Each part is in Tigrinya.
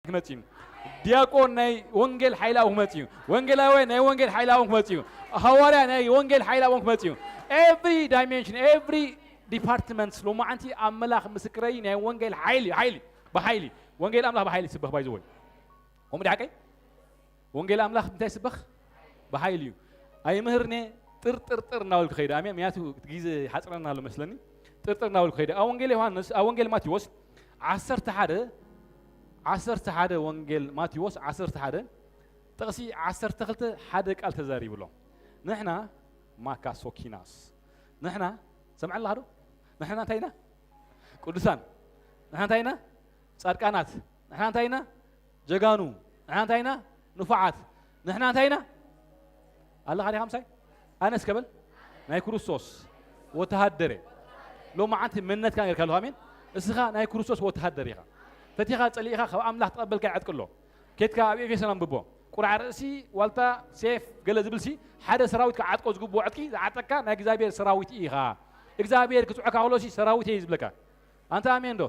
ክመጽእ እዩ። ዲያቆን ናይ ወንጌል ሓይሊ ኣብኡ ክመጽእ እዩ። ወንጌላዊ ናይ ወንጌል ሓይሊ ኣብኡ ክመጽእ እዩ። ሃዋርያ ናይ ወንጌል ሓይሊ ኣብኡ ክመጽእ እዩ። Every dimension, every department ሎማዓንቲ ኣምላኽ ምስክረይ ናይ ወንጌል ሓይሊ፣ ሓይሊ፣ ብሓይሊ። ወንጌል ኣምላኽ ብሓይሊ ይስበኽ ባይዘወይ። ከምኡ ዲሓቀይ? ወንጌል ኣምላኽ እንታይ ይስበኽ? ብሓይሊ እዩ። ኣይምህርኔ ጥርጥርጥር እናበልኩ ከይደ። ኣሜን። ምክንያቱ እቲ ግዜ ሓፅረና ኣሎ መስለኒ። ጥርጥር እናበልኩ ከይደ። ኣብ ወንጌል ዮሃንስ፣ ኣብ ወንጌል ማቴዎስ ዓሰርተ ሓደ፣ ዓሰርተ ሓደ ወንጌል ማቴዎስ ዓሰርተ ሓደ ጥቕሲ ዓሰርተ ክልተ ሓደ ቃል ተዛሪቡ ኣሎ። ንሕና ማካሶኪናስ። ንሕና፣ ሰምዐ ኣለኻ ዶ? ንሕና እንታይ ኢና? ቅዱሳን። ንሕና እንታይ ኢና? ጻድቃናት። ንሕና እንታይ ኢና? ጀጋኑ። ንሕና እንታይ ኢና? ንፉዓት። ንሕና እንታይ ኢና? ኣለኻ ዲኻ ምሳይ? ኣነ እስከ በል። ናይ ክርስቶስ ወተሃደር እየ። ሎማዓንቲ መንነትካ ጌርካ ኣለኻ፣ ኣሜን? እስኻ ናይ ክርስቶስ ወተሃደር ኢኻ። ፈቲኻ ጸሊእኻ ካብ ኣምላኽ ተቐበልካ ይዓጥቂ ኣሎ። ኬድካ ኣብ ኤፌሶን ኣንብቦ። ቁራዕ ርእሲ፣ ዋልታ፣ ሴፍ፣ ገለ ዝብልሲ፣ ሓደ ሰራዊት ክዓጥቆ ዝግብኦ ዕጥቂ ዝዓጠቅካ ናይ እግዚኣብሔር ሰራዊት ኢኻ። እግዚኣብሔር ክጽዖካ ከሎሲ ሰራዊት እየ ዝብለካ። ኣንታ ኣሜን ዶ?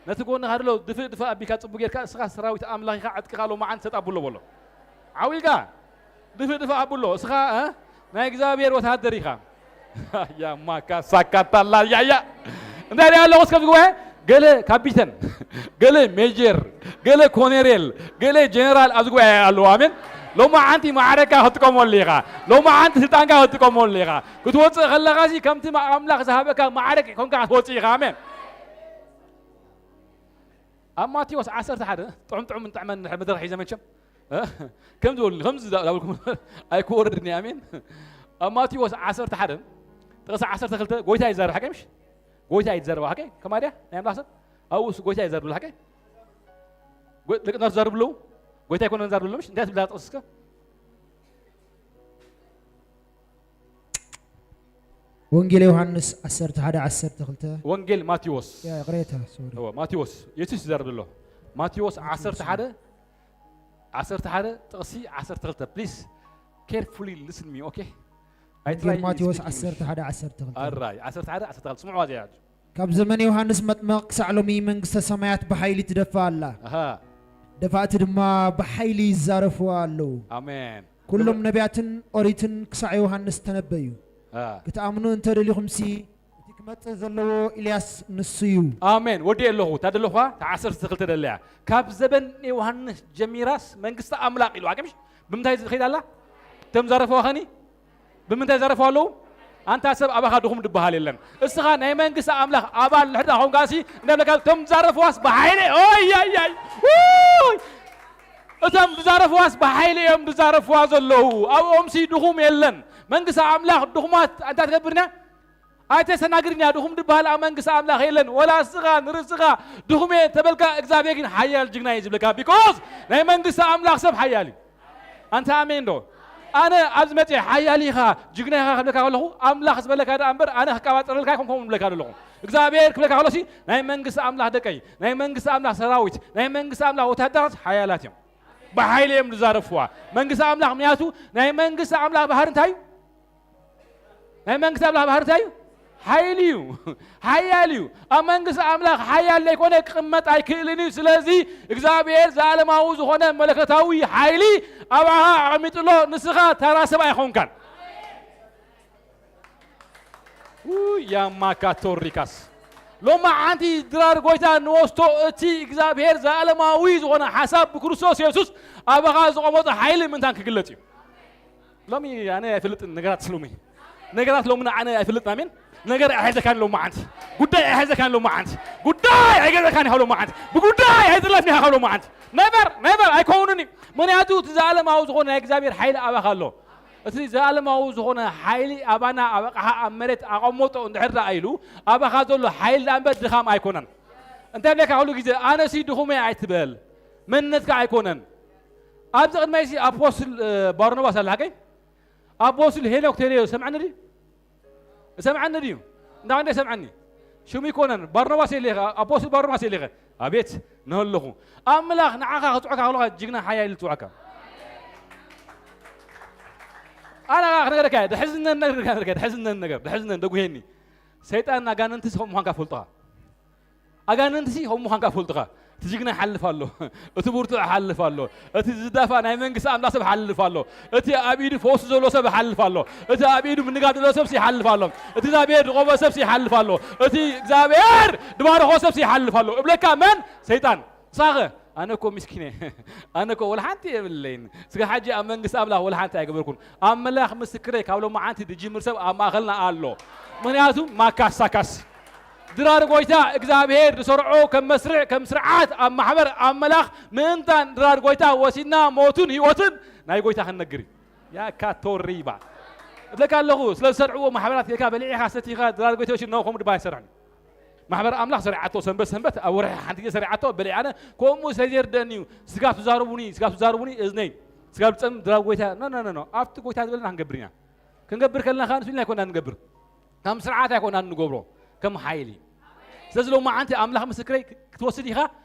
ነቲ ጎንኻ ዘሎ ድፍእ ድፍእ ኣቢልካ ጽቡቕ ጌርካ፣ እስኻ ሰራዊት ኣምላኽ ኢኻ፣ ዕጥቅኻ ሎማዓንቲ ሰጥ ኣብሎ በሎ። ዓው ኢልካ ድፍእ ድፍእ ኣብሎ፣ እስኻ፣ እ? ናይ እግዚኣብሔር ወተሃደር ኢኻ። ያ ማካ ሳካታላ፣ ያ፣ ያ። እንታይ ደኣ ኣለኹ እስከ ኣብዚ ጉባኤ? ገለ ካፒተን፣ ገለ ሜጀር፣ ገለ ኮኔሬል፣ ገለ ጀነራል ኣብዚ ጉባኤ ኣለዉ። ኣሜን። ሎማዓንቲ ማዕረግካ ክትጥቀመሉ ኢኻ። ሎማዓንቲ ስልጣንካ ክትጥቀመሉ ኢኻ። ክትወጽእ ከለኻሲ ከምቲ ማ-፣ ኣምላኽ ዝሃበካ ማዕረግ ኮንካ ክትወጽእ ኢኻ። ኣሜን። ኣብ ማቴዎስ ዓሰርተ ሓደ፣ ጥዑም ጥዑም እንጥዕመን እንድሕር መድረኽ ሒዘ መቸም፣ እ? ከም ዝበሉኒ፣ ከምዚ ዳ-፣ ዳበልኩም ኣይክወርድን እየ፣ ኣሜን። ኣብ ማቴዎስ ዓሰርተ ሓደ፣ ጥቕሲ ዓሰርተ ክልተ፣ ጎይታ እዩ ዝዛረብ፣ ሓቀይ ምሽ? ጎይታ እዩ ዝዛረብ፣ ሓቀይ? ከማድያ? ናይ ኣምላኽ ሰብ? ኣብኡስ ጎይታ እዩ ዝዛረብ፣ ሓቀይ? ጎ-፣ ደቂ ኣንስትዮ ዝዛረቡ ኣለዉ? ጎይታ ኣይኮነን ዝዛረብ ዘሎ፣ ምሽ? እንታይ ትብላ ጥቕሲ እስከ? ወንጌል ዮሃንስ ዓሰርተ ሓደ ዓሰርተ ክልተ። ወንጌል ማቴዎስ። ያ፣ ይቕሬታ፣ ሶሪ። እወ፣ ማቴዎስ። የሱስ ይዛረብ ዘሎ። ማቴዎስ ማቴዎስ። ዓሰርተ ሓደ፣ ዓሰርተ ሓደ ጥቕሲ ዓሰርተ ክልተ። Please, carefully listen me, okay? I try ወንጌል ማቴዎስ speaking English. ዓሰርተ ሓደ ዓሰርተ ክልተ። ኣራይ፣ ዓሰርተ ሓደ ዓሰርተ ክልተ። ስምዑዋ እዚኣ። ካብ ዘመን ዮሃንስ መጥምቕ ክሳዕ ሎሚ መንግስተ ሰማያት ብሓይሊ ትደፍእ ኣላ። ኣሃ። ደፋእቲ ድማ ብሓይሊ ይዛረፉዋ ኣለዉ። ኣሜን። ኩሎም ክብር ነቢያትን ኦሪትን ክሳዕ ዮሃንስ ተነበዩ። አ። ክትኣምኑ እንተ ደሊኹምሲ፣ እቲ ክመጽእ ዘለዎ ኢልያስ ንሱ እዩ። ኣሜን። ወዲኤ ኣለኹ። እታ ደለኹዋ፣ እታ ዓሰርተ ክልተ ደለያ። ካብ ዘበን ዮሃንስ ጀሚራስ መንግስቲ ኣምላኽ ኢሉ። ኣቀምሽ? ብምንታይ ዝኸይድ ኣላ? እቶም ዝዛረፍዋ ኸኒ? ብምንታይ ዝዛረፍዋ ኣለዉ? ኣንታ ሰብ ኣባኻ ድኹም ድበሃል የለን። እስኻ ናይ መንግስቲ ኣምላኽ ኣባል እንድሕር ደኣ ኾንካሲ፣ እንታይ ብለካ? እቶም ዝዛረፍዋስ ብሓይሊ፣ ኦይ፣ ኣይ፣ ኣይ፣ ውይ! እቶም ዝዛረፍዋስ ብሓይሊ እዮም ዝዛረፍዋ ዘለዉ። ኣብኦምሲ ድኹም የለን። መንግስቲ ኣምላኽ ድኹማት እንታይ ትገብርና? ኣይተሰናግርንያ ድኹም ድበሃል ኣብ መንግስቲ ኣምላኽ የለን። ወላ እስኻ ንርእስኻ ድኹም እየ ተበልካ፣ እግዚኣብሔር ግን ሓያል ጅግና እዩ ዝብለካ። ቢኮዝ ናይ መንግስቲ ኣምላኽ ሰብ ሓያል እዩ። ኣንታ ኣሜን ዶ? ኣነ ኣብዚ መጽየ ሓያል ኢኻ፣ ጅግና ኢኻ ክብለካ ከለኹ፣ ኣምላኽ ዝበለካ ደኣ እምበር፣ ኣነ ክቀባጸረልካ ኣይኮንኩን ክብለካ ዘለኹ። እግዚኣብሔር ክብለካ ከሎሲ፣ ናይ መንግስቲ ኣምላኽ ደቀይ፣ ናይ መንግስቲ ኣምላኽ ሰራዊት፣ ናይ መንግስቲ ኣምላኽ ወተሃደራት ሓያላት እዮም። ብሓይሊ እዮም ዝዛረፍዋ። መንግስቲ ኣምላኽ ምኽንያቱ ናይ መንግስቲ ኣምላኽ ባህሪ እንታይ እዩ? ናይ መንግስቲ ኣምላኽ ባህሪ እንታይ እዩ? ሓይሊ እዩ። ሓያል እዩ። ኣብ መንግስቲ ኣምላኽ ሓያል ዘይኮነ ክቕመጥ ኣይክእልን እዩ። ስለዚ እግዚኣብሔር ዘላለማዊ ዝኾነ መለኮታዊ ሓይሊ ኣባኻ ኣቐሚጥሎ፣ ንስኻ ተራ ሰብ ኣይኾንካን። ውይ፣ ያማካቶሪካስ። ሎማዓንቲ ድራር ጎይታ ንወስቶ እቲ እግዚኣብሔር ዘላለማዊ ዝኾነ ሓሳብ ብክርስቶስ የሱስ ኣባኻ ዝቐመጦ ሓይሊ ምንታን ክግለጽ እዩ። ሎሚ ኣነ ኣይፈልጥን ነገራት ስሉሚ። ነገራት ሎሚ ኣነ ኣይፈልጥን፣ ኣሜን። ነገር ኣይሕዘካን ሎማዓንቲ። ጉዳይ ኣይሕዘካን ሎማዓንቲ። ጉዳይ ኣይገዘካን ኢኻ ሎማዓንቲ። ብጉዳይ ኣይጥለፍን ኢኻ ሎማዓንቲ። ነበር፣ ነበር ኣይከውንን እዩ። ምኽንያቱ እቲ ዘላለማዊ ዝኾነ ናይ እግዚኣብሔር ሓይሊ ኣባኻ ኣሎ። እቲ ዘላለማዊ ዝኾነ ሓይሊ ኣባና ኣብ ኣቕሓ ኣብ መሬት ኣቐመጦ እንድሕር ደኣ ኢሉ ኣባኻ ዘሎ ሓይሊ ደኣ እምበር ድኻም ኣይኮነን። እንታይ ብለካ ኩሉ ግዜ ኣነሲ ድኹም እየ ኣይትበል። መንነትካ ኣይኮነን። ኣብዚ ቅድመይሲ ኣፖስትል፣ እ፣ ባርኖባስ ኣለ ሓቀይ? ኣፖስትል ሄኖክ ቴሌዮ ሰምዐኒ ድዩ? እሰምዐኒ ድዩ? እንዳ ክንደይ ሰምዐኒ? ሽሙ ይኮነን። ባርኖባስ የለ ኢኸ? ኣፖስትል ባርኖባስ የለ ኢኸ? ኣቤት፣ ነህለኹ። ኣምላኽ ንዓኻ ክጽዖካ ከለኻ ጅግና ሓያል ይጽዖካ። ኣነ ክነገረካ እየ፣ ድሕዝነን ነገር ክነገረካ እየ፣ ድሕዝነን ነገር፣ ድሕዝነን ደጉሄኒ። ሰይጣን ኣጋንንቲ ስኹም ምዃንካ ፈልጡኻ። ኣጋንንትሲ ከምኡ ምዃንካ ፈልጥኻ። እቲ ጅግና ይሓልፍ ኣሎ። እቲ ብርቱዕ ይሓልፍ ኣሎ። እቲ ዝዳፋ ናይ መንግስቲ ኣምላኽ ሰብ ይሓልፍ ኣሎ። እቲ ኣብ ኢዱ ፈውሲ ዘሎ ሰብ ይሓልፍ ኣሎ። እቲ ኣብ ኢዱ ምንጋድ ዘሎ ሰብ ይሓልፍ ኣሎ። እቲ እግዚኣብሔር ዝቆመ ሰብ ይሓልፍ ኣሎ። እቲ እግዚኣብሔር ድባርኾ ሰብ ይሓልፍ ኣሎ። እብለካ መን? ሰይጣን። ሳኸ ኣነ እኮ ምስኪነ ኣነ እኮ ወላ ሓንቲ የብለይን። ስጋ ሓጂ ኣብ መንግስቲ ኣምላኽ ወላ ሓንቲ ኣይገበርኩን። ኣምላኽ ምስክረይ ካብ ሎማዓንቲ ዝጅምር ሰብ ኣብ ማእኸልና ኣሎ። ምክንያቱ ማካሳካስ ድራር ጎይታ እግዚኣብሔር ዝሰርዖ ከም መስርዕ ከም ስርዓት ኣብ ማሕበር ኣብ መላኽ ምእንታን ድራር ጎይታ ወሲድና ሞቱን ህይወትን ናይ ጎይታ ክንነግር እዩ። ያካ ቶሪባ እብለካ ኣለኹ። ስለ ዝሰርዕዎ ማሕበራት ጌርካ በሊዕኻ ሰቲኻ ድራር ጎይታ ወሲድ ነው ከምኡ ድባ ኣይሰርሕን። ማሕበር ኣምላኽ ሰሪዓቶ ሰንበት ሰንበት ኣብ ወርሒ ሓንቲ ግዜ ሰሪዓቶ በሊዕ ኣነ ከምኡ ስለ ዘየርደእኒ እዩ። ስጋ ትዛረቡኒ ስጋ ትዛረቡኒ እዝነይ ስጋ ብፀም ድራር ጎይታ ኖ ኖ ኖ ኖ ኣብቲ ጎይታ ዝበለና ክንገብር ኢና። ክንገብር ከለና ከዓ ንሱ ኢልና ኣይኮና ንገብር። ከም ስርዓት ኣይኮና ንገብሮ ከም ሓይሊ። ስለዚ ሎማዓንቲ ኣምላኽ ምስክረይ ክትወስድ ኢኻ።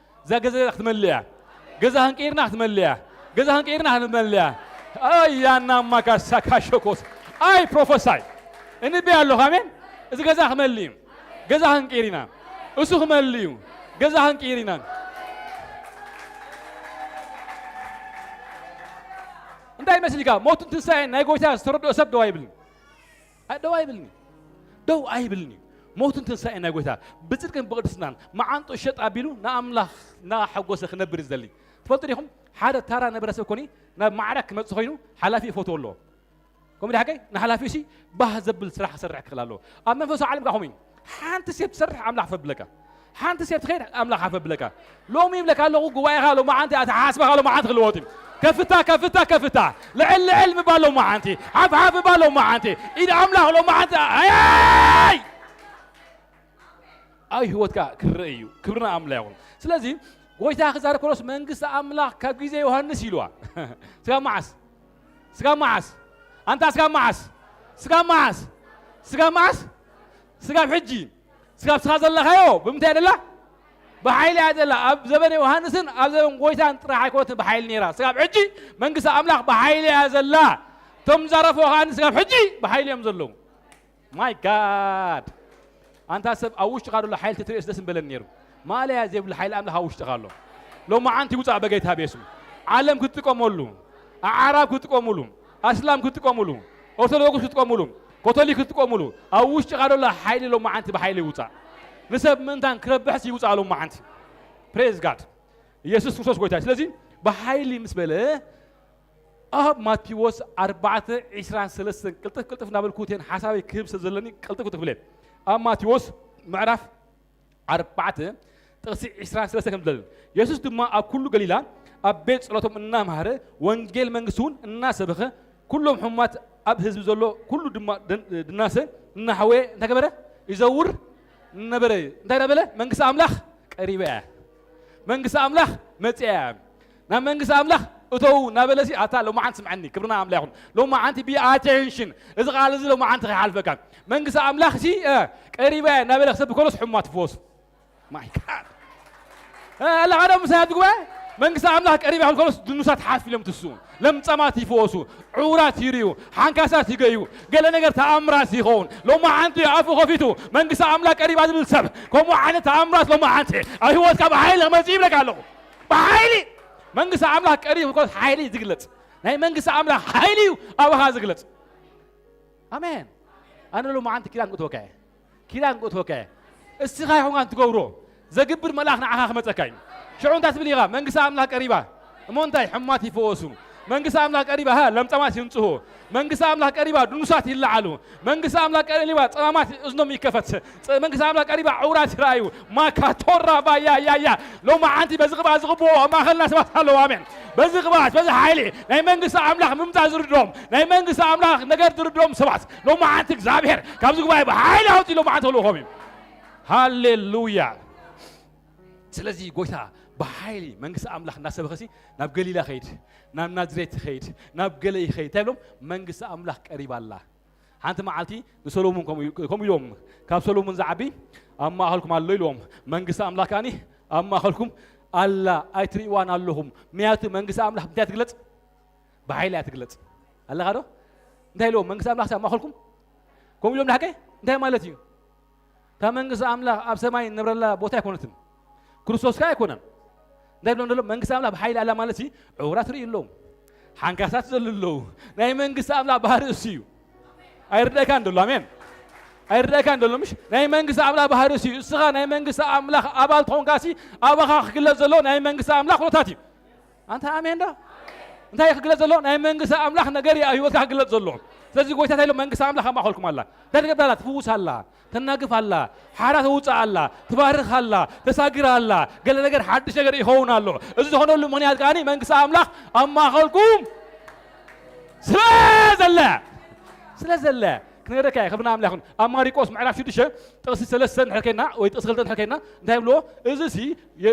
እዛ ገዛ ክትመልእ እያ። ገዛ ክንቅይርና ክትመልእ እያ። ገዛ ክንቅይርና ክትመልእ እያ። ኣያና ማካሳ ካሾኮስ ኣይ ፕሮፈሳይ እንቤ ኣለኹ ኣሜን። እዚ ገዛ ክመልእ እዩ። ገዛ ክንቅይር ኢና። እሱ ክመልእ እዩ። ገዛ ክንቅይር ኢና። እንታይ መስልካ? ሞትን ትንሳኤን ናይ ጎይታ ዝተረድኦ ሰብ ደው ኣይብልን። ኣይ፣ ደው ኣይብልኒ። ደው ኣይብልኒ። ሞትን ትንሳኤን ናይ ጎይታ ብጽድቅን ብቕድስናን መዓንጡ ሸጥ ኣቢሉ ንኣምላኽ እናሓጎሰ ክነብር እዩ ዝደሊ። ትፈልጡ ዲኹም? ሓደ ታራ ነበረ ሰብ ኮኒ ናብ ማዕረግ ክመጽእ ኮይኑ ሓላፊ ይፈትዎ ኣለዎ። ከምኡ ዲሓቀይ ንሓላፊ ሲ ባህ ዘብል ስራሕ ክሰርሕ ክኽእል ኣለዎ። ኣብ መንፈሳዊ ዓለም ከኣ ከምኡ እዩ። ሓንቲ ሴፍ ትሰርሕ ኣምላኽ ፈብለካ። ሓንቲ ሴፍ ትኸይድ ኣምላኽ ሓፈብለካ። ሎሚ ይብለካ ኣለኹ ጉባኤኻ ሎማዓንቲ ኣተሓሳስባኻ ሎማዓንቲ ክልወጥ እዩ። ከፍታ ከፍታ ከፍታ ልዕል ልዕል ምባል ሎማዓንቲ ሓፍ ሓፍ ምባል ሎማዓንቲ ኢድ ኣምላኽ ሎማዓንቲ ኣይ ኣብ ህይወትካ ክረአ እዩ። ክብርና ኣምላኽ ይኹን። ስለዚ ጎይታ ክዛረብ ከሎስ መንግስቲ ኣምላኽ ካብ ግዜ ዮሃንስ ኢልዋ። ስጋብ መዓስ? ስጋብ መዓስ? ኣንታ ስጋብ መዓስ? ስጋብ መዓስ? ስጋብ መዓስ? ስጋብ ሕጂ። ስጋብ ስኻ ዘለኻዮ ብምንታይ ደላ? ብሓይሊ እያ ዘላ። ኣብ ዘበነ ዮሃንስን ኣብ ዘበን ጎይታን ጥራሕ ኣይኮነትን ብሓይሊ ነይራ። ስጋብ ሕጂ መንግስቲ ኣምላኽ ብሓይሊ እያ ዘላ። እቶም ዝዛረፍዎ ከኣ ስጋብ ሕጂ ብሓይሊ እዮም ዘለዉ። ማይ ጋድ ኣንታ ሰብ ኣብ ውሽጥኻ ዘሎ ሓይሊ ተትርእዮስ ደስ ምበለኒ ነይሩ። ማእለያ ዘይብሉ ሓይሊ ኣምላኽ ኣብ ውሽጥኻ ኣሎ። ሎማዓንቲ ይውፃእ በጌታ ቤስም። ዓለም ክትጥቀመሉ፣ ኣዓራብ ክትጥቀሙሉ፣ ኣስላም ክትጥቀሙሉ፣ ኦርቶዶክስ ክትጥቀሙሉ፣ ኮቶሊክ ክትጥቀሙሉ፣ ኣብ ውሽጥኻ ዘሎ ሓይሊ ሎማዓንቲ ብሓይሊ ይውፃእ። ንሰብ ምእንታን ክረብሕስ ይውፃእ ሎማዓንቲ። ፕሬዝ ጋድ ኢየሱስ ክርስቶስ ጎይታ። ስለዚ ብሓይሊ ምስ በለ ኣብ ማቴዎስ ኣርባዕተ ዕስራን ሰለስተን ቅልጥፍ ቅልጥፍ እናበልኩ እተን ሓሳበይ ክህብ ስለ ዘለኒ ቅልጥፍ ቅልጥፍ ክብል እየ። ኣብ ማቴዎስ ምዕራፍ ኣርባዕተ ጥቕሲ ዕስራን ሰለስተን ከም ዝለልን የሱስ ድማ ኣብ ኩሉ ገሊላ ኣብ ቤት ጸሎቶም እናምሃረ ወንጌል መንግስቲ እውን እናሰበኸ ኩሎም ሕሙማት ኣብ ህዝቢ ዘሎ ኩሉ ድማ ድን- ድናሰ እናሓወየ እንታይ ገበረ? ይዘውር ነበረ። እንታይ እናበለ? መንግስቲ ኣምላኽ ቀሪባ እያ። መንግስቲ ኣምላኽ መፅያ እያ። ናብ መንግስቲ ኣምላኽ እተው እናበለ ሲ ኣታ ሎማዓንቲ ስምዐኒ ክብርና ኣምላኽ ይኹን። ሎማዓንቲ be attention እዚ ቃል እዚ ሎማዓንቲ ከይሓልፈካ መንግስቲ ኣምላኽ ሲ እ፣ ቀሪባ እያ እናበለ ክሰብክ ከሎስ ሕሙማት ይፍወሱ። My God ኣለኻ ዶ ምሳይ ኣብቲ ጉባኤ መንግስቲ ኣምላኽ ቀሪባ ክብል ከሎስ ድኑሳት ሓፍ ኢሎም ትስኡ ለምጻማት ይፍወሱ ዕውራት ይርእዩ ሓንካሳት ይገዩ ገለ ነገር ተኣምራት ይኸውን ሎማዓንቲ ኣፉ ከፊቱ መንግስቲ ኣምላኽ ቀሪባ ዝብል ሰብ ከምኡ ዓይነት ተኣምራት ሎማዓንቲ ኣብ ህይወትካ ብሓይሊ ክመፅእ ይብለካ ኣለኹ ብሓይሊ መንግስቲ ኣምላኽ ቀሪብ ከሎስ ሓይሊ ዝግለፅ ናይ መንግስቲ ኣምላኽ ሓይሊ እዩ ኣባኻ ዝግለፅ ኣሜን ኣነ ሎማዓንቲ ኪዳን ክእትወካ እየ ኪዳን ክእትወካ እየ እስኻ ይኹንካ ትገብሮ ዘግብር መልኣኽ ንዓኻ ክመፀካ እዩ ሽዑ እንታይ ትብል ኢኻ መንግስቲ ኣምላኽ ቀሪባ እሞ እንታይ ሕማት ይፈወሱ መንግስቲ ኣምላኽ ቀሪባ ሃ ለምፀማት ይንፅሁ መንግስቲ ኣምላኽ ቀሪባ ድኑሳት ይለዓሉ መንግስቲ ኣምላኽ ቀሪባ ፀማማት እዝኖም ይከፈት መንግስቲ ኣምላኽ ቀሪባ ዕውራት ይረኣዩ ማካቶራ ባያያያ ሎማዓንቲ በዚ ቅብኣ ዝቕብኦ ኣብ ማእኸልና ሰባት ኣለዉ ኣሜን በዚ ቅብኣት በዚ ሓይሊ ናይ መንግስቲ ኣምላኽ ምምፃእ ዝርድኦም ናይ መንግስቲ ኣምላኽ ነገር ዝርድኦም ሰባት ሎማዓንቲ እግዚኣብሔር ካብዚ ጉባኤ ብሓይሊ ኣውፂ ሎማዓንቲ ክልእኾም እዩ ሃሌሉያ ስለዚ ጎይታ ብሓይሊ መንግስቲ ኣምላኽ እናሰበኸሲ ናብ ገሊላ ኸይድ ናብ ናዝሬት ኸይድ ናብ ገለ ይኸይድ እንታይ ብሎም መንግስቲ ኣምላኽ ቀሪባ ኣላ ሓንቲ መዓልቲ ንሰሎሞን ከምኡ ኢሎም ካብ ሰሎሞን ዝዓቢ ኣብ ማእኸልኩም ኣሎ ኢልዎም መንግስቲ ኣምላኽ ከኣኒ ኣብ ማእኸልኩም ኣላ ኣይትርእዋን ኣለኹም ምክንያቱ መንግስቲ ኣምላኽ እንታይ ትግለፅ ብሓይሊ እያ ትግለፅ ኣለኻ ዶ እንታይ ኢልዎም መንግስቲ ኣምላኽ ኣብ ማእኸልኩም ከምኡ ኢሎም ንሓቀይ እንታይ ማለት እዩ እታ መንግስቲ ኣምላኽ ኣብ ሰማይ ንነብረላ ቦታ ኣይኮነትን ክርስቶስ ከኣ ኣይኮነን እንታይ ብሎም ዘሎ? መንግስቲ ኣምላኽ ብሓይሊ ኣላ ማለት ሲ ዕውራት ርእዩ ኣለዉ፣ ሓንካሳት ዘሉ ኣለዉ። ናይ መንግስቲ ኣምላኽ ባህሪ እሱ እዩ። ኣይርደእካን ዘሎ? ኣሜን። ኣይርደእካን ዘሎ? ምሽ ናይ መንግስቲ ኣምላኽ ባህሪ እሱ እዩ። እስኻ ናይ መንግስቲ ኣምላኽ ኣባል ትኾንካ ሲ ኣባኻ ክግለጽ ዘሎ ናይ መንግስቲ ኣምላኽ ኩነታት እዩ። ኣንታ ኣሜን ዶ? እንታይ ክግለጽ ዘሎ? ናይ መንግስቲ ኣምላኽ ነገር እዩ ኣብ ህይወትካ ክግለጽ ዘሎ። ስለዚ ጎይታ እንታይ ኢሎ? መንግስቲ ኣምላኽ ኣብ ማእኸልኩም ኣላ። እንታይ ትገብር ኣላ? ትፍውስ ኣላ፣ ተናግፍ ኣላ፣ ሓራ ተውፅእ ኣላ፣ ትባርኽ ኣላ፣ ተሳግር ኣላ። ገለ ነገር ሓድሽ ነገር ይኸውን ኣሎ። እዚ ዝኾነሉ ምኽንያት ከኣ መንግስቲ ኣምላኽ ኣብ ማእኸልኩም ስለ ዘለ፣ ስለ ዘለ። ክነግረካ እየ፣ ክብሪ ንኣምላኽ ይኹን። ኣብ ማሪቆስ ምዕራፍ ሽዱሽተ ጥቕሲ ሰለስተ እንድሕር ከይና ወይ ጥቕሲ ክልተ እንድሕር ከይና እንታይ ይብልዎ? እዚ ሲ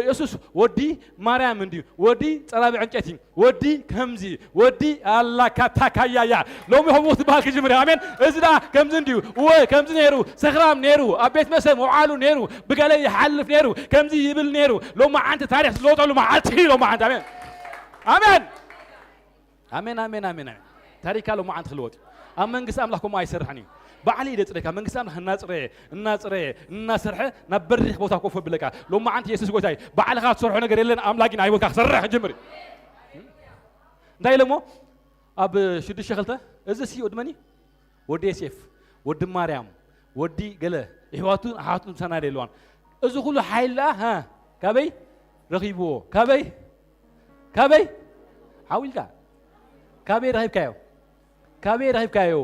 የሱስ ወዲ ማርያም እንድዩ፣ ወዲ ጸራቢ ዕንጨይቲ፣ ወዲ ከምዚ፣ ወዲ ኣላ ካታካያያ። ሎሚ ከምኡ ክትበሃል ክጅምር እዩ። ኣሜን። እዚ ደኣ ከምዚ እንድዩ፣ እወ ከምዚ ነይሩ፣ ሰኽራም ነይሩ፣ ኣብ ቤት መስተ መውዓሉ ነይሩ፣ ብገለ ይሓልፍ ነይሩ፣ ከምዚ ይብል ነይሩ። ሎሚ ዓንቲ ታሪኽ ዝለወጠሉ መዓልቲ እዩ ሎሚ ዓንቲ። ኣሜን። ኣሜን። ኣሜን፣ ኣሜን፣ ኣሜን፣ ኣሜን። ታሪካ ሎሚ ዓንቲ ክልወጥ እዩ። ኣብ መንግስቲ ኣምላኽ ከምኡ ኣይሰርሕን እዩ። ባዕሊ ኢደ ጽሬካ መንግስቲ ኣምላኽ እናጽረየ፣ እናጽረየ፣ እናሰርሐ ናብ በሪኽ ቦታ ኮፍ ኣቢለካ። ሎሚ ዓንቲ የሱስ ጎይታ እዩ። ባዕልኻ ትሰርሖ ነገር የለን፣ ኣምላኽ ግን ኣብ ህይወትካ ክሰርሕ ክጅምር እዩ። እንታይ ኢሎሞ? ኣብ ሽዱሽተ ክልተ፣ እዚ ሲ ወዲ መን እዩ? ወዲ ዮሴፍ፣ ወዲ ማርያም፣ ወዲ ገለ፣ ኣሕዋቱን ኣሓቱን ምሳና የለዋን። እዚ ኩሉ ሓይሊ ደኣ፣ ሃ፣ ካበይ ረኺብዎ? ካበይ? ካበይ? ሓው ኢልካ። ካበይ ረኺብካዮ? ካበይ ረኺብካዮ?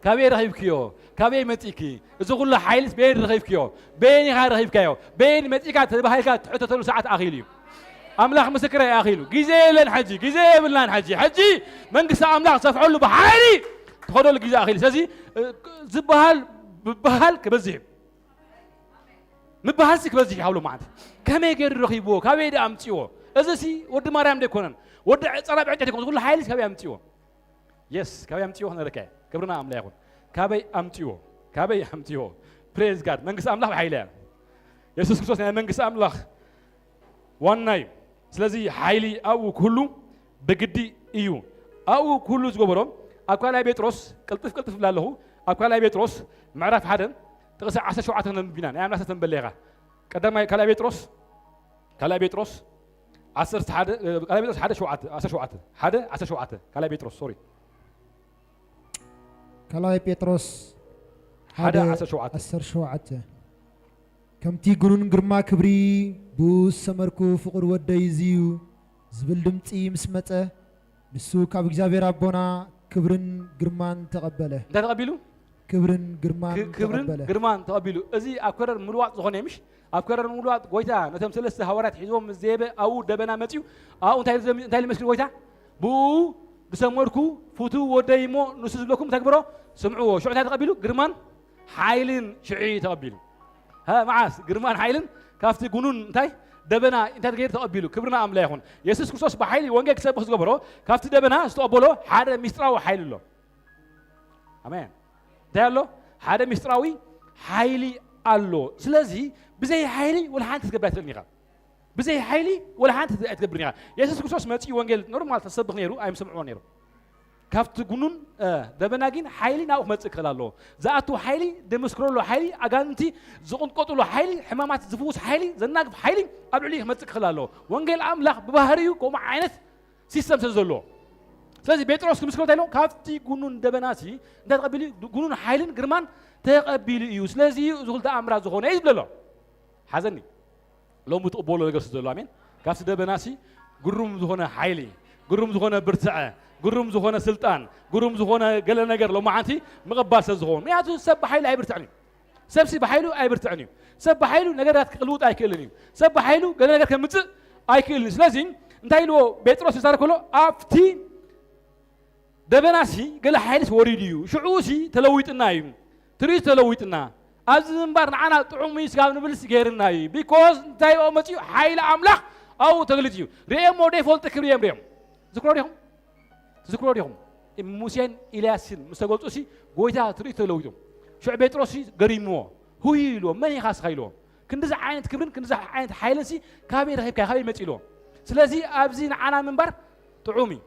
ካበይ ረኺብክዮ? ካበይ መጺእኪ? እዚ ኩሉ ሓይልስ በየን ረኺብክዮ? በየን ኢኻ ረኺብካዮ? በየን መጺእካ ተባሂልካ ትሕተተሉ ሰዓት ኣኺሉ እዩ። ኣምላኽ ምስክረይ ኣኺሉ። ግዜ የለን ሕጂ፣ ግዜ የብልናን ሕጂ። ሕጂ መንግስቲ ኣምላኽ ሰፍሐሉ ብሓይሊ ትኸደሉ ግዜ ኣኺሉ። ስለዚ፣ እ፣ ዝበሃል፣ ብበሃል ክበዝሕ እዩ። ምበሃልሲ ክበዝሕ እዩ። ሃብሎ መዓንቲ ከመይ ገይሩ ረኺብዎ? ካበይ ደኣ ኣምጽእዎ? እዚ ሲ ወዲ ማርያም ዶ ኣይኮነን? ወዲ ጸራብ ዕንጨይቲ ኣይኮነን? ኩሉ ሓይሊ ካበይ ኣምጽእዎ? የስ፣ ካበይ ኣምጽእዎ ክነግረካ እየ። ክብርና ኣምላኽ ይኹን። ካበይ ኣምጽእዎ? ካበይ ኣምጽእዎ? ፕሬዝ ጋድ። መንግስቲ ኣምላኽ ብሓይሊ እያ። የሱስ ክርስቶስ ናይ መንግስቲ ኣምላኽ ዋና እዩ። ስለዚ ሓይሊ ኣብኡ ክህሉ ብግዲ እዩ። ኣብኡ ክህሉ ዝገበሮ ኣብ ካልኣይ ጴጥሮስ፣ ቅልጥፍ ቅልጥፍ እብላ ኣለኹ፣ ኣብ ካልኣይ ጴጥሮስ ምዕራፍ ሓደ ጥቕሲ ዓሰርተ ሸውዓተ ክነንብብ ኢና። ናይ ኣምላኽ ተንበለ ኢኻ። ቀዳማይ ካልኣይ ጴጥሮስ፣ ካልኣይ ጴጥሮስ ዓሰርተ ሓደ፣ ካልኣይ ጴጥሮስ ሓደ ሸውዓተ፣ ዓሰርተ ሸውዓተ፣ ሓደ ዓሰርተ ሸውዓተ፣ ካልኣይ ጴጥሮስ፣ ሶሪ። ካልኣይ ጴጥሮስ ሓደ ሓደ ዓሰርተ ሸውዓተ። ዓሰርተ ሸውዓተ። ከምቲ ግኑን ግርማ ክብሪ ብኡ ዝሰመርኩ ፍቑር ወደይ እዚ እዩ ዝብል ድምጺ ምስ መጸ፣ ንሱ ካብ እግዚኣብሔር ኣቦና ክብርን ግርማን ተቐበለ። እንታይ ተቐቢሉ? ክብርን ግርማን ክ-፣ ክብርን ተቐበለ። ግርማን ተቐቢሉ። እዚ ኣብ ከረን ምልዋጥ ዝኾነ እዩ፣ ምሽ? ኣብ ከረን ምልዋጥ ጎይታ ነቶም ሰለስተ ሃዋርያት ሒዝዎም ምስ ዘየበ ኣብኡ ደበና መጺኡ፣ ኣብኡ እንታይ ኢሉ ዘም-፣ እንታይ ኢሉ መስክር ጎይታ? ብኡ ዝሰመርኩ ፍቱው ወደይ እሞ ንሱ ዝብለኩም ተግብሮ ስምዕዎ። ሽዑ እንታይ ተቐቢሉ? ግርማን ሓይልን ሽዑ እዩ ተቐቢሉ። ሃ፣ መዓስ? ግርማን ሓይልን ካብቲ ጉኑን እንታይ? ደበና እንታይ ገይሩ ተቐቢሉ? ክብርና ኣምላኽ ይኹን። የሱስ ክርስቶስ ብሓይሊ ወንጌል ክሰብኽ ዝገበሮ ካብቲ ደበና ዝተቐበሎ ሓደ ሚስጥራዊ ሓይሊ ኣሎ። ኣሜን። እንታይ ኣሎ? ሓደ ሚስጥራዊ ሓይሊ ኣሎ። ስለዚ ብዘይ ሓይሊ ወላ ሓንቲ ክትገብር ኣይትኽእልን ኢኻ። ብዘይ ሓይሊ ወላ ሓንቲ ኣይትገብርን ኢኻ። የሱስ ክርስቶስ መጺኡ ወንጌል ኖርማል ተሰብኽ ነይሩ፣ ኣይምሰምዕዎ ነይሩ። ካብቲ ጉኑን፣ እ፣ ደበና ግን ሓይሊ ናብኡ ክመጽእ ክኽእል ኣለዎ። ዝኣቱ ሓይሊ፣ ደመስክረሉ ሓይሊ፣ ኣጋንንቲ ዝቕንቀጥሉ ሓይሊ፣ ሕማማት ዝፍውስ ሓይሊ፣ ዘናግፍ ሓይሊ ኣብ ልዕሊኡ ክመጽእ ክኽእል ኣለዎ። ወንጌል ኣምላኽ ብባህሪኡ ከምኡ ዓይነት ሲስተም ስለ ዘለዎ። ስለዚ ጴጥሮስ ክምስክሮ እንታይ ኢሉ? ካብቲ ጉኑን ደበናሲ እንታይ ተቐቢሉ እዩ? ጉኑን ሓይልን ግርማን ተቐቢሉ እዩ። ስለዚ እዩ እዚ ክልተ ኣምራት ዝኾነ እዩ ዝብሎ ኣሎ። ሓዘኒ። ሎሚ ትቕበሎ ነገር ስለ ዘሎ፣ ኣሜን። ካብቲ ደበናሲ ግሩም ዝኾነ ሓይሊ፣ ግሩም ዝኾነ ብርትዐ፣ ግሩም ዝኾነ ስልጣን፣ ግሩም ዝኾነ ገለ ነገር ሎማዓንቲ ምቕባል ስለ ዝኸውን። ምክንያቱ ሰብ ብሓይሉ ኣይብርትዕን እዩ። ሰብሲ ብሓይሉ ኣይብርትዕን እዩ። ሰብ ብሓይሉ ነገራት ክልውጥ ኣይክእልን እዩ። ሰብ ብሓይሉ ገለ ነገር ከምጽእ ኣይክእልን እዩ። ስለዚ እንታይ ኢልዎ ጴጥሮስ ይዛረብ ከሎ፣ ኣብቲ ደበናሲ ገለ ሓይልስ ወሪዱ እዩ። ሽዑሲ ተለዊጥና እዩ። ትርኢት ተለዊጥና። ኣብዚ ምንባር ንዓና ጥዑም እዩ ስጋብ ንብልስ ገይርና እዩ። ቢኮዝ እንታይ ኦ መጺኡ ሓይሊ ኣምላኽ ኣብኡ ተግልጽ እዩ። ርእየሞ ዶ ይፈልጡ ክብሪ እዮም ርእዮም። ዝክሮ ዲኹም? ትዝክሮ ዲኹም? ሙሴን ኢልያስን ምስ ተገልጹ ሲ ጎይታ ትርኢት ተለዊጡ። ሽዑ ጴጥሮስ ሲ ገሪምዎ። ሁይ ኢልዎ። መን ኢኻ እስኻ ኢልዎ። ክንድዚ ዓይነት ክብርን ክንድዚ ዓይነት ሓይልን ሲ ካበይ ረኺብካ ካበይ መጺ ኢልዎ። ስለዚ ኣብዚ ንዓና ምንባር ጥዑም እዩ።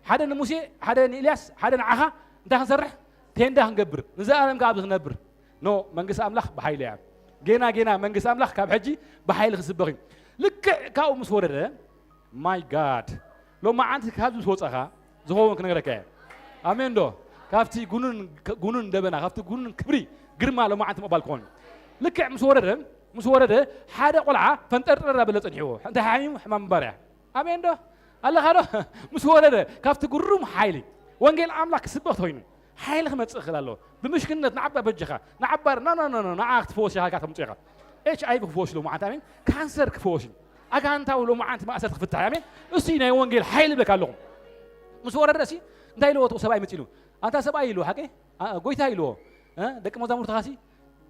ሓደ ንሙሴ፣ ሓደ ንኢልያስ፣ ሓደ ንዓኻ እንታይ ክንሰርሕ? ቴንዳ ክንገብር። ንዘለኣለም ከኣ ኣብዚ ክነብር። ኖ፣ መንግስቲ ኣምላኽ ብሓይሊ እያ። ጌና ጌና መንግስቲ ኣምላኽ ካብ ሕጂ ብሓይሊ ክስበኽ እዩ። ልክዕ ካብኡ ምስ ወረደ My God. ሎማዓንቲ ካብዚ ምስ ወጻኻ ዝኸውን ክነግረካ እየ። ኣሜን ዶ? ካብቲ ጉኑን፣ ጉኑን ደበና፣ ካብቲ ጉኑን ክብሪ፣ ግርማ ሎማዓንቲ ምቕባል ክኾን። ልክዕ ምስ ወረደ፣ ምስ ወረደ ሓደ ቆልዓ ፈንጠርጠር እናበለ ጸኒሕዎ። እንታይ ሓሚሙ? ሕማም ባርያ። ኣሜን ዶ? ኣለኻ ዶ? ምስ ወረደ ካብቲ ግሩም ሓይሊ ወንጌል ኣምላኽ ክስበኽ ተኾይኑ ሓይሊ ክመጽእ ይኽእል ኣሎ። ብምሽክነት ንዓባ በጀኻ፣ ንዓባ ኖ ኖ ኖ ኖ ንዓ ክትፈወስ ኢኻ፣ ኢልካ ተምጽኦ ኢኻ። ኤች ኣይ ቪ ክፈወስ ሎማዓንቲ፣ ኣሜን። ካንሰር ክፈወስ እዩ። ኣጋንንታዊ ሎማዓንቲ ማእሰርቲ ክፍታሕ፣ ኣሜን። እሱ ናይ ወንጌል ሓይሊ እብለካ ኣለኹ። ምስ ወረደ ሲ እንታይ ኢልዎ? እቲ ሰብኣይ መጺኡ ኢሉ፣ ኣንታ ሰብኣይ ኢልዎ፣ ሓቀይ? ኣ፣ ጎይታ ኢልዎ። እ፣ ደቂ መዛሙርትኻ ሲ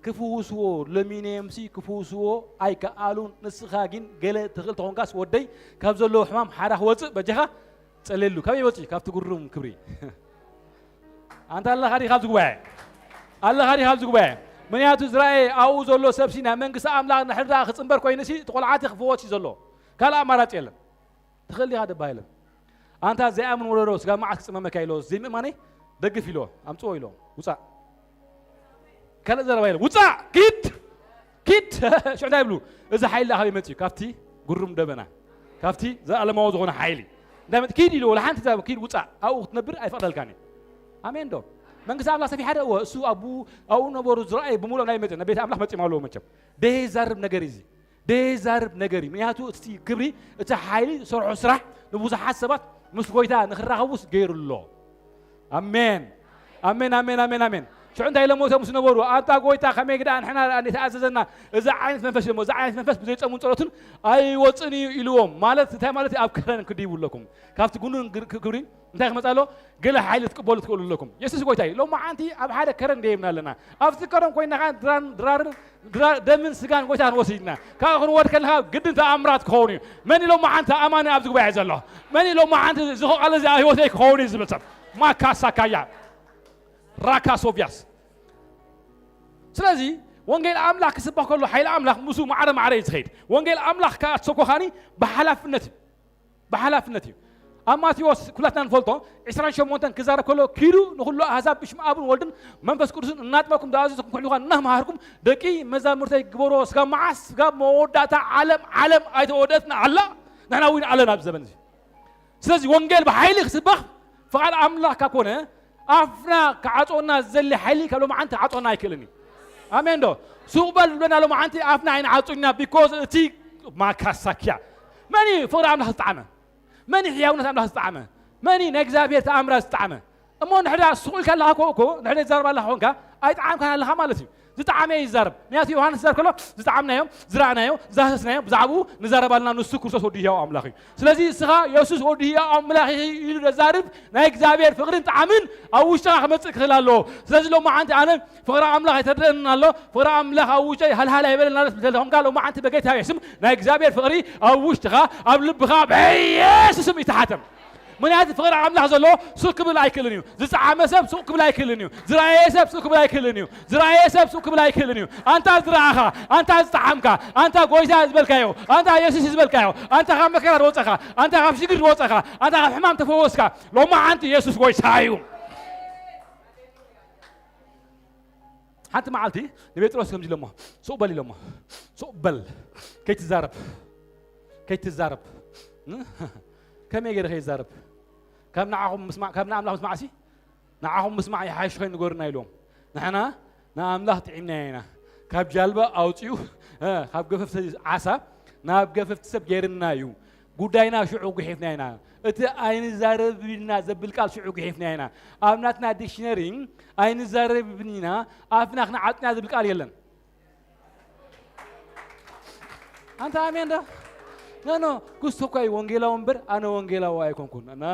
ክፍውስዎ ለሚነዮም ሲ ክፍውስዎ ኣይከኣሉን። ንስኻ ግን ገለ ትኽእል ተኾንካስ ወደይ ካብ ዘለዎ ሕማም ሓራ ክወጽእ በጃኻ ጸልየሉ። ካበይ ወጺኡ? ካብቲ ግሩም ክብሪ። ኣንታ ኣለኻ ዲኻ ኣብዚ ጉባኤ? ኣለኻ ዲኻ ኣብዚ ጉባኤ? ምኽንያቱ ዝረኣየ ኣብኡ ዘሎ ሰብሲ ናይ መንግስቲ ኣምላኽ ንድሕር ደኣ ክጽንበር ኮይኑሲ እቲ ቆልዓቲ ክፍወስ እዩ ዘሎ። ካልእ ኣማራጺ የለን። ትኽእል ዲኻ ደባሂለ? ኣንታ ዘይኣምን ወለዶ ስጋ መዓስ ክጽመመካ ኢሎ ዘይምእማነይ ደግፍ ኢሎ ኣምጽኦ ኢሎ ውጻእ። ካልእ ዘረባ የለ። ውጻእ! ኪድ! ኪድ! ሽዑ እንታይ ይብሉ? እዚ ሓይሊ ደኣ ካበይ መጺኡ? ካብቲ ግሩም ደበና፣ ካብቲ ዘለኣለማዊ ዝኾነ ሓይሊ እንታይ መጺኡ? ኪድ ኢሉ ወላ ሓንቲ ዛብ ኪድ ውጻእ። ኣብኡ ክትነብር ኣይፈቕደልካን እየ። ኣሜን ዶ? መንግስቲ ኣምላኽ ሰፊሓ ዶ? እወ፣ እሱ ኣብኡ፣ ኣብኡ ነበሩ ዝረኣዩ ብምሉኦም ናይ መጸ፣ ናብ ቤት ኣምላኽ መጺኦም ኣለዉ መቸም። ደይዛርብ ነገር እዩ እዚ። ደይዛርብ ነገር እዩ። ምክንያቱ እቲ ክብሪ፣ እቲ ሓይሊ ዝሰርሖ ስራሕ ንብዙሓት ሰባት ምስ ጎይታ ንክራኸቡስ ገይሩ ኣሎ። ኣሜን። ኣሜን፣ ኣሜን፣ ኣሜን፣ ኣሜን። ሽዑ እንታይ ኢሎም ሞይቶም ምስ ነበሩ፣ ኣንታ ጎይታ ከመይ ግዳ ንሕና ደኣ እንተኣዘዘና፣ እዚ ዓይነት መንፈስ ኢሎሞ፣ እዚ ዓይነት መንፈስ ብዘይ ጾምን ጸሎትን ኣይወጽእን እዩ ኢልዎም። ማለት እንታይ ማለት እዩ? ኣብ ከረን ክድይቡ ኣለኩም። ካብቲ ጉኑን ግር-፣ ክ-፣ ክብሪ እንታይ ክመጽእ ኣሎ? ገለ ሓይሊ ክትቅበሉ ትኽእሉ ኣለኩም። የሱስ ጎይታ እዩ። ሎማዓንቲ ኣብ ሓደ ከረን ደይብና ኣለና። ኣብቲ ከረን ኮይና ኸኣ ድራን-፣ ድራርን ድራ-፣ ደምን ስጋን ጎይታ ክንወስድ ኢና። ካብኡ ክንወርድ ከለና ግድን ተኣምራት ክኸውን እዩ። መን እዩ ሎማዓንቲ ኣማኒ ኣብዚ ጉባኤ ዘሎ? መን እዩ ሎማዓንቲ እዚ ቃል እዚ ኣብ ህይወተይ ክኸውን እዩ ዝብል ሰብ? ማካሳካያ ራካ ሶፊያስ። ስለዚ ወንጌል ኣምላኽ ክስበኽ ከሎ ሓይሊ ኣምላኽ ምስኡ ማዕረ ማዕረ እዩ ዝኸይድ። ወንጌል ኣምላኽ ከኣ ትሰብኮ ኻኒ ብሓላፍነት እዩ። ብሓላፍነት እዩ። ኣብ ማቴዎስ ኩላትና ንፈልጦ ዕስራን ሸሞንተን ክዛረብ ከሎ ኪዱ ንኹሉ ኣህዛብ ብሽም ኣብን ወልድን መንፈስ ቅዱስን እናጥመኩም ዝኣዘዝኩም ኩሉ ኳ እናመሃርኩም ደቂ መዛሙርተይ ግበሮ። ስጋብ መዓስ? ስጋብ መወዳእታ ዓለም። ዓለም ኣይተወደእትን ኣላ፣ ንሕና እውን ኣለና ኣብዚ ዘመን እዚ። ስለዚ ወንጌል ብሓይሊ ክስበኽ ፍቓድ ኣምላኽ ካብ ኮነ ኣፍና ክዓጾና ዝደሊ ሓይሊ ካብ ሎማዓንቲ ክዓጾና ኣይክእልን እዩ። ኣሜን ዶ? ሱቕ በል ዝብለና ሎማዓንቲ ኣፍና ኣይንዓጹን ኢና። ቢኮዝ እቲ ማካሳኪያ መን እዩ ፍቕሪ ኣምላኽ ዝጠዓመ? መን እዩ ሕያውነት ኣምላኽ ዝጠዓመ? መን እዩ ናይ እግዚኣብሔር ተኣምራት ዝጠዓመ? እሞ ንሕዳ ሱቕ ኢልካ ኣለኻ እኮ፣ እኮ ንሕዳ ይዛረብ ኣለኻ ኮንካ ኣይጠዓምካን ኣለኻ ማለት እዩ። ዝጠዓመ እዩ ዝዛረብ። ምክንያቱ ዮሃንስ ዝዛረብ ከሎ ዝጠዓምናዮ፣ ዝረኣናዮ፣ ዝዳሰስናዮ ብዛዕባኡ ንዛረብ ኣለና፣ ንሱ ክርስቶስ ወዲ ህያው ኣምላኽ እዩ። ስለዚ እስኻ የሱስ ወዲ ህያው ኣምላኽ ኢኺ ኢሉ ዘዛርብ ናይ እግዚኣብሔር ፍቕርን ጣዕምን ኣብ ውሽጥኻ ክመጽእ ክኽእል ኣለዎ። ስለዚ ሎማዓንቲ ኣነ ፍቕሪ ኣምላኽ ኣይተርድኣንን ኣሎ። ፍቕሪ ኣምላኽ ኣብ ውሽጠይ ሃልሃል ኣይበለና ኣሎ ትብል ዘለኹምካ ሎማዓንቲ በጌታ የሱስ ናይ እግዚኣብሔር ፍቕሪ ኣብ ውሽጥኻ ኣብ ልብኻ ብየሱስ ስም ይተሓተም። ምክንያቱ ፍቕሪ ኣምላኽ ዘሎ ሱቕ ክብል ኣይክእልን እዩ። ዝጠዓመ ሰብ ሱቕ ክብል ኣይክእልን እዩ። ዝረኣየ ሰብ ሱቕ ክብል ኣይክእልን እዩ። ዝረኣየ ሰብ ሱቕ ክብል ኣይክእልን እዩ። ኣንታ ዝረኣኻ፣ ኣንታ ዝጠዓምካ፣ ኣንታ ጎይታ ዝበልካዮ፣ ኣንታ የሱስ ዝበልካዮ፣ ኣንታ ካብ መከራ ዝወጸኻ፣ ኣንታ ካብ ሽግር ዝወጸኻ፣ ኣንታ ካብ ሕማም ተፈወስካ፣ ሎማዓንቲ የሱስ ጎይታ እዩ። ሓንቲ መዓልቲ ንጴጥሮስ ከምዚ ኢሎሞ፣ "ሱቕ በል" ኢሎሞ። "ሱቕ በል፣ ከይትዛረብ፣ ከይትዛረብ።" እ? ከመይ ገይረ ከይዛረብ? ካብ ንዓኹም ምስማዕ፣ ካብ ንኣምላኽ ምስማዕሲ ንዓኹም ምስማዕ ይሓይሽ ኮይኑ ንገሩና ኢልዎም። ንሕና ንኣምላኽ ጥዒምናዮ ኢና። ካብ ጃልባ ኣውጺኡ፣ እ፣ ካብ ገፈፍቲ ዓሳ ናብ ገፈፍቲ ሰብ ገይርና እዩ። ጉዳይና ሽዑ ጉሒፍና ኢና። እቲ ኣይንዛረብን ኢና ዘብል ቃል ሽዑ ጉሒፍና ኢና። ኣብ ናትና ዲክሽነሪ ኣይንዛረብን ኢና፣ ኣፍና ክንዓጽና ዝብል ቃል የለን። ኣንታ ኣሜን ዶ? ኖ፣ ኖ፣ ክስቶ እኳ እዩ ወንጌላዊ እምበር፣ ኣነ ወንጌላዊ ኣይኮንኩን። ና፣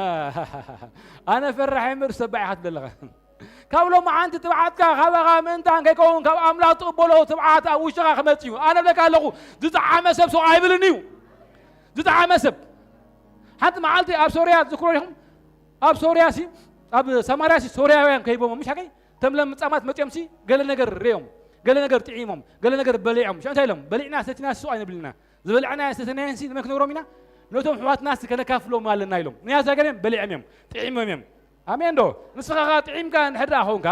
ኣነ ፈራሒ እምበር ሰባይ ኢኻ ትብል ኣለኻ። ካብ ሎማዓንቲ ትብዓትካ ካባኻ ምእንታን ከይከውን፣ ካብ ኣምላኽ ትቕበሎ ትብዓት ኣብ ውሽጥኻ ክመጽእ እዩ። ኣነ እብለካ ኣለኹ፣ ዝጠዓመ ሰብ ሱቕ ኣይብልን እዩ። ዝጠዓመ ሰብ። ሓንቲ መዓልቲ ኣብ ሶርያ ትዝክሮ ዲኹም? ኣብ ሶርያ ሲ፣ ኣብ ሰማርያ ሲ ሶርያውያን ከይቦም፣ ምሽ ሓቀይ? እቶም ለምጻማት መጺኦም ሲ ገለ ነገር ርእዮም፣ ገለ ነገር ጥዒሞም፣ ገለ ነገር በሊዖም። ሽዑ እንታይ ኢሎም? "በሊዕና ሰቲና ሱቕ ኣይንብልን ኢና። ዝበላዕናዮ ዝሰተናዮን ሲ ንመን ክነግሮም ኢና? ነቶም ኣሕዋትና ሲ ከነካፍሎም ኣለና" ኢሎም። ምኽንያቱ እንታይ ገይሮም? በሊዖም እዮም፣ ጥዒሞም እዮም። ኣሜን ዶ? ንስኻ ኸኣ ጥዒምካ እንድሕር ደኣ ኾንካ፣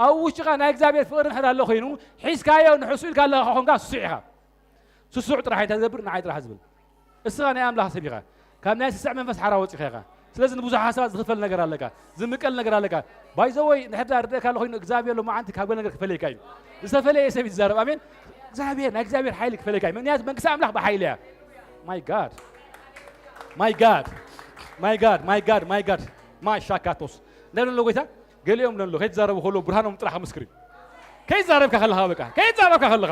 ኣብ ውሽጥኻ ናይ እግዚኣብሔር ፍቕሪ እንድሕር ኣሎ ኾይኑ፣ ሒዝካዮ ንሕሱ ኢልካ ኣለኻ ኾንካ፣ ስሱዕ ኢኻ። ስሱዕ ጥራሕ እንታይ ዝገብር? ንዓይ ጥራሕ ዝብል። እስኻ ናይ ኣምላኽ ሰብ ኢኻ። ካብ ናይ ስስዕ መንፈስ ሓራ ወጺኻ ኢኻ። ስለዚ ንብዙሕ ሓሳባት ዝኽፈል ነገር ኣለካ፣ ዝምቀል ነገር ኣለካ። ባይዘወይ ንሕዳ ርደካ ኣሎ ኮይኑ እግዚኣብሔር ሎማዓንቲ ካብ ገለ ነገር ክፈለየካ እዩ። ዝተፈለየ ሰብ ይዛረብ። ኣሜን። እግዚኣብሔር ናይ እግዚኣብሔር ሓይሊ ክፈለየካ እዩ። ምክንያቱ መንግስቲ ኣምላኽ ብሓይሊ እያ። My God, my God, my God, my God, my God። ማይ ሻካቶስ እንታይ ብሎ ጎይታ? ገሊኦም ብሎ ከይትዛረቡ ከሎ ብርሃኖም ጥራሕ ክምስክር እዩ። ከይዛረብካ ከለኻ በቃ ከይዛረብካ ከለኻ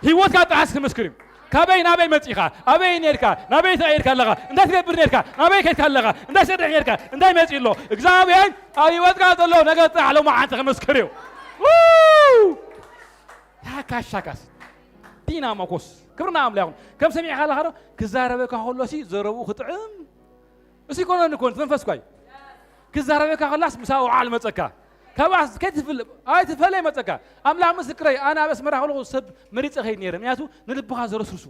ህይወትካ ጥራሕ ክምስክር እዩ። ካበይ ናበይ መጺኻ? ኣበይ ነርካ? ናበይ ተቐይርካ ኣለኻ? እንታይ ትገብር ነርካ? ናበይ ከድካ ኣለኻ? እንታይ ትሰርሕ ነርካ? እንታይ መጺ ኣሎ? እግዚኣብሔር ኣብ ህይወትካ ዘሎ ነገር ጥራሕ ሎማዓንቲ ክምስክር እዩ። ው! ታካሻካስ ዲና ማኮስ ክብርና ኣምላኽ ይኹን። ከም ሰሚዕካ ኣለኻ ዶ? ክዛረበካ ከሎ ሲ ዘረብኡ ክጥዕም እሲ ኮነ ንኮን መንፈስ ኳይ ክዛረበካ ከላስ ምሳኡ ዓል መጸካ። ካብኣስ ከይትፍል ኣይትፈለይ መጸካ። ኣምላኽ ምስክረይ ኣነ ኣብ ኣስመራ ከለኹ ሰብ መሪጸ ከይድ ነይረ። ምክንያቱ ንልብኻ ዘረስርሱ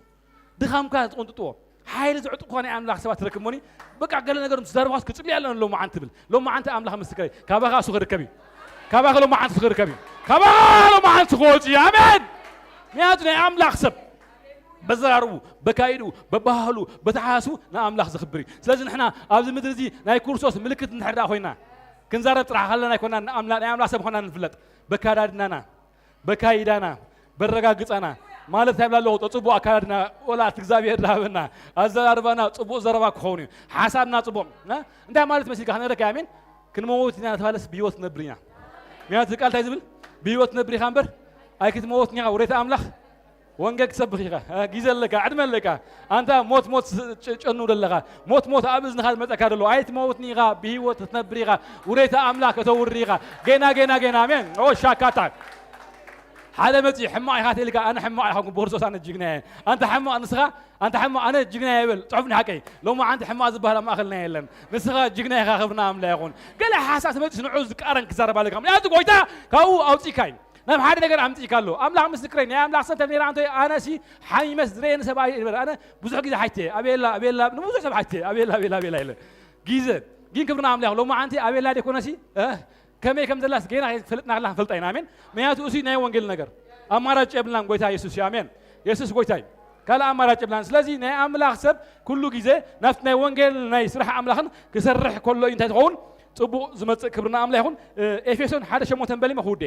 ድኻምካ ዝቕንጥጥዎ ሓይሊ ዝዕጥቑ ናይ ኣምላኽ ሰባት ትረክብ ሞኒ። በቃ ገለ ነገር ምስ ዛረብኻስ ክጽልይ ኣለና ሎማዓንቲ ትብል። ሎማዓንቲ ኣምላኽ ምስክረይ ካባኻ እሱ ክርከብ እዩ። ካባኻ ሎማዓንቲ እሱ ክርከብ እዩ። ካባኻ ሎማዓንቲ ክወጽእ እዩ። ኣሜን። ምክንያቱ ናይ ኣምላኽ ሰብ በዘራርቡ በካይዱ በባህሉ በተሓሳስቡ ንኣምላኽ ዘኽብር እዩ። ስለዚ ንሕና ኣብዚ ምድሪ እዚ ናይ ክርስቶስ ምልክት እንድሕር ደኣ ኮይና ክንዛረብ ጥራሕ ከለና ኣይኮና ናይ ኣምላኽ ሰብ ኮይና ንፍለጥ። በካዳድናና በካይዳና በረጋግጻና ማለት እንታይ ብላ ኣለኹ? ጽቡቕ ኣካዳድና ወላ እቲ እግዚኣብሔር ዝሃበና ኣዘራርባና ጽቡቕ ዘረባ ክኸውን እዩ። ሓሳብና ጽቡቕ እ? እንታይ ማለት መሲልካ ክነረካ ኣሜን። ክንመውት ኢና ተባለስ ብህይወት ክነብር ኢና። ምክንያቱ ቃል እንታይ ዝብል? ብህይወት ትነብር ኢኻ እምበር ኣይክትመወት ኒኻ ውሬታ ኣምላኽ ወንጌል ክትሰብኽ ኢኻ። እ፣ ግዜ ኣለካ፣ ዕድመ ኣለካ። ኣንታ ሞት ሞት ስ-፣ ጭ-፣ ጨኑ ዘለኻ። ሞት ሞት ኣብ እዝንኻ ዝመጸካ ዘሎ። ኣይትመውት ኒኻ ብህይወት ክትነብር ኢኻ። ውሬታ ኣምላኽ ከተውሪ ኢኻ። ጌና ጌና ጌና ኣሜን። ኦ ሻካታ ሓደ መጺ ሕማቕ ኢኻ ተልካ ኣነ ሕማቕ ኢኻ ቦርሶስ ኣነ ጅግና እየ። ኣንታ ሕማቕ ንስኻ ኣንታ ሕማቕ ኣነ ጅግና እየ በል። ጽሑፍ ንሓቀይ። ሎማ ዓንቲ ሕማቕ ዝበሃል ኣብ ማእኸልና የለን። ንስኻ ጅግና ኢኻ ክብርና ኣምላኽ ይኹን። ገለ ሓሳብ መጺ ንዑ ዝቃረን ክዛረብ ኣለካ። ምክንያቱ ጎይታ ካብኡ ኣውጺእካ እዩ። ናብ ሓደ ነገር ኣምጺእካ ኣሎ። ኣምላኽ ምስክረይ ናይ ኣምላኽ ሰብ ተነይረ ኣንተ ኣነ ሲ ሓሚመስ ዝረየኒ ሰብ ኣይ በል። ኣነ ብዙሕ ግዜ ሓይተ ኣቤላ ኣቤላ ንብዙሕ ሰብ ሓይተ ኣቤላ ኣቤላ ኣቤላ ኢለ። ግዜ ግን ክብርና ኣምላኽ ሎማ ዓንቲ ኣቤላ ደኮነሲ እ ከመይ ከም ዘላስ ጌና ፈለጥና ከላ ክንፈልጣ ኢና። ኣሜን። ምክንያቱ እሱ ናይ ወንጌል ነገር ኣማራጭ የብልናን። ጎይታ የሱስ እዩ። ኣሜን። የሱስ ጎይታ እዩ። ካልእ ኣማራጭ የብልናን። ስለዚ ናይ ኣምላኽ ሰብ ኩሉ ግዜ ናብቲ ናይ ወንጌል ናይ ስራሕ ኣምላኽን ክሰርሕ ከሎ እዩ እንታይ ትኸውን ጽቡቕ ዝመጽእ። ክብርና ኣምላኽ ይኹን። እ፣ ኤፌሶን ሓደ ሸሞንተ በሊ መኽውዴ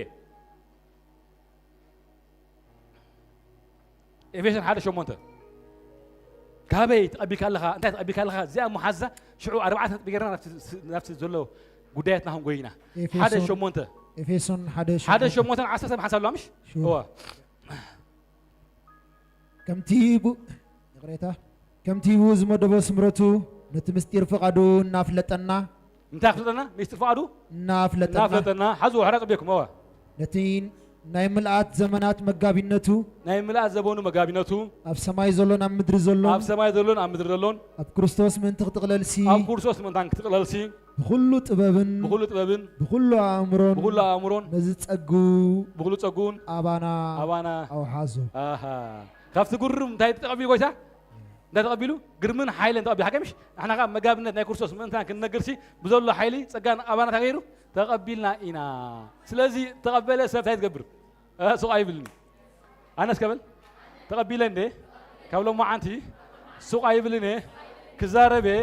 ኤፌሶን ሓደ ሸሞንተ ካበይ ተቐቢልካ ኣለኻ? እንታይ ተቐቢልካ ኣለኻ? እዚኣ እሞ ሓዛ ሽዑ ኣርባዕተ ነጥቢ ጌርና ናብቲ፣ ናብቲ ዘሎ ጉዳያትና ክንጎይ ኢና። ሓደ ኤፌሶን፣ ሸሞንተ ኤፌሶን ሓደ ሓደ ሸሞንተ። ሸሞንተን ዓሰርተ ሓንሳብ ኣሎ ምሽ? ሹር። እዋ። ከምቲ ቡ-፣ ይቕሬታ። ከምቲ ብኡ ዝመደቦ ስምረቱ ነቲ ምስጢር ፍቓዱ እናፍለጠና እንታይ ክፍለጠና? ሚስጥር ፍቓዱ እናፍለጠና እናፍለጠና። ሓዙ ዋሕዳ ጽቤኩም፣ እዋ። ነቲ ናይ ምልኣት ዘመናት መጋቢነቱ ናይ ምልኣት ዘበኑ መጋቢነቱ ኣብ ሰማይ ዘሎን ኣብ ምድሪ ዘሎን ኣብ ሰማይ ዘሎን ኣብ ምድሪ ዘሎን ኣብ ክርስቶስ ምእንቲ ክትቕለልሲ ኣብ ክርስቶስ ምእንታን ክትቕለልሲ ብኹሉ ጥበብን ብኹሉ ጥበብን ብኹሉ ኣእምሮን ብኹሉ ኣእምሮን ነዚ ጸጉ ብኹሉ ጸጉን ኣባና ኣባና ኣውሓዞ። ኣሃ። ካብቲ ግሩም እንታይ ተቐቢሉ ጎይታ? እንታይ ተቐቢሉ? ግርምን ሓይልን ተቐቢሉ። ሓቂ ምሽ? ንሕና ኸዓ መጋብነት ናይ ክርስቶስ ምእንታን ክንነግርሲ ብዘሎ ሓይሊ ጸጋን ኣባና ተገይሩ ተቐቢልና ኢና። ስለዚ ተቐበለ ሰብ እንታይ ትገብር? እ፣ ሱቕ ኣይብልን። ኣነስ ከበል ተቐቢለ እንዴ? ካብ ሎማዓንቲ ሱቕ ኣይብልን እየ። ክዛረብ እየ፣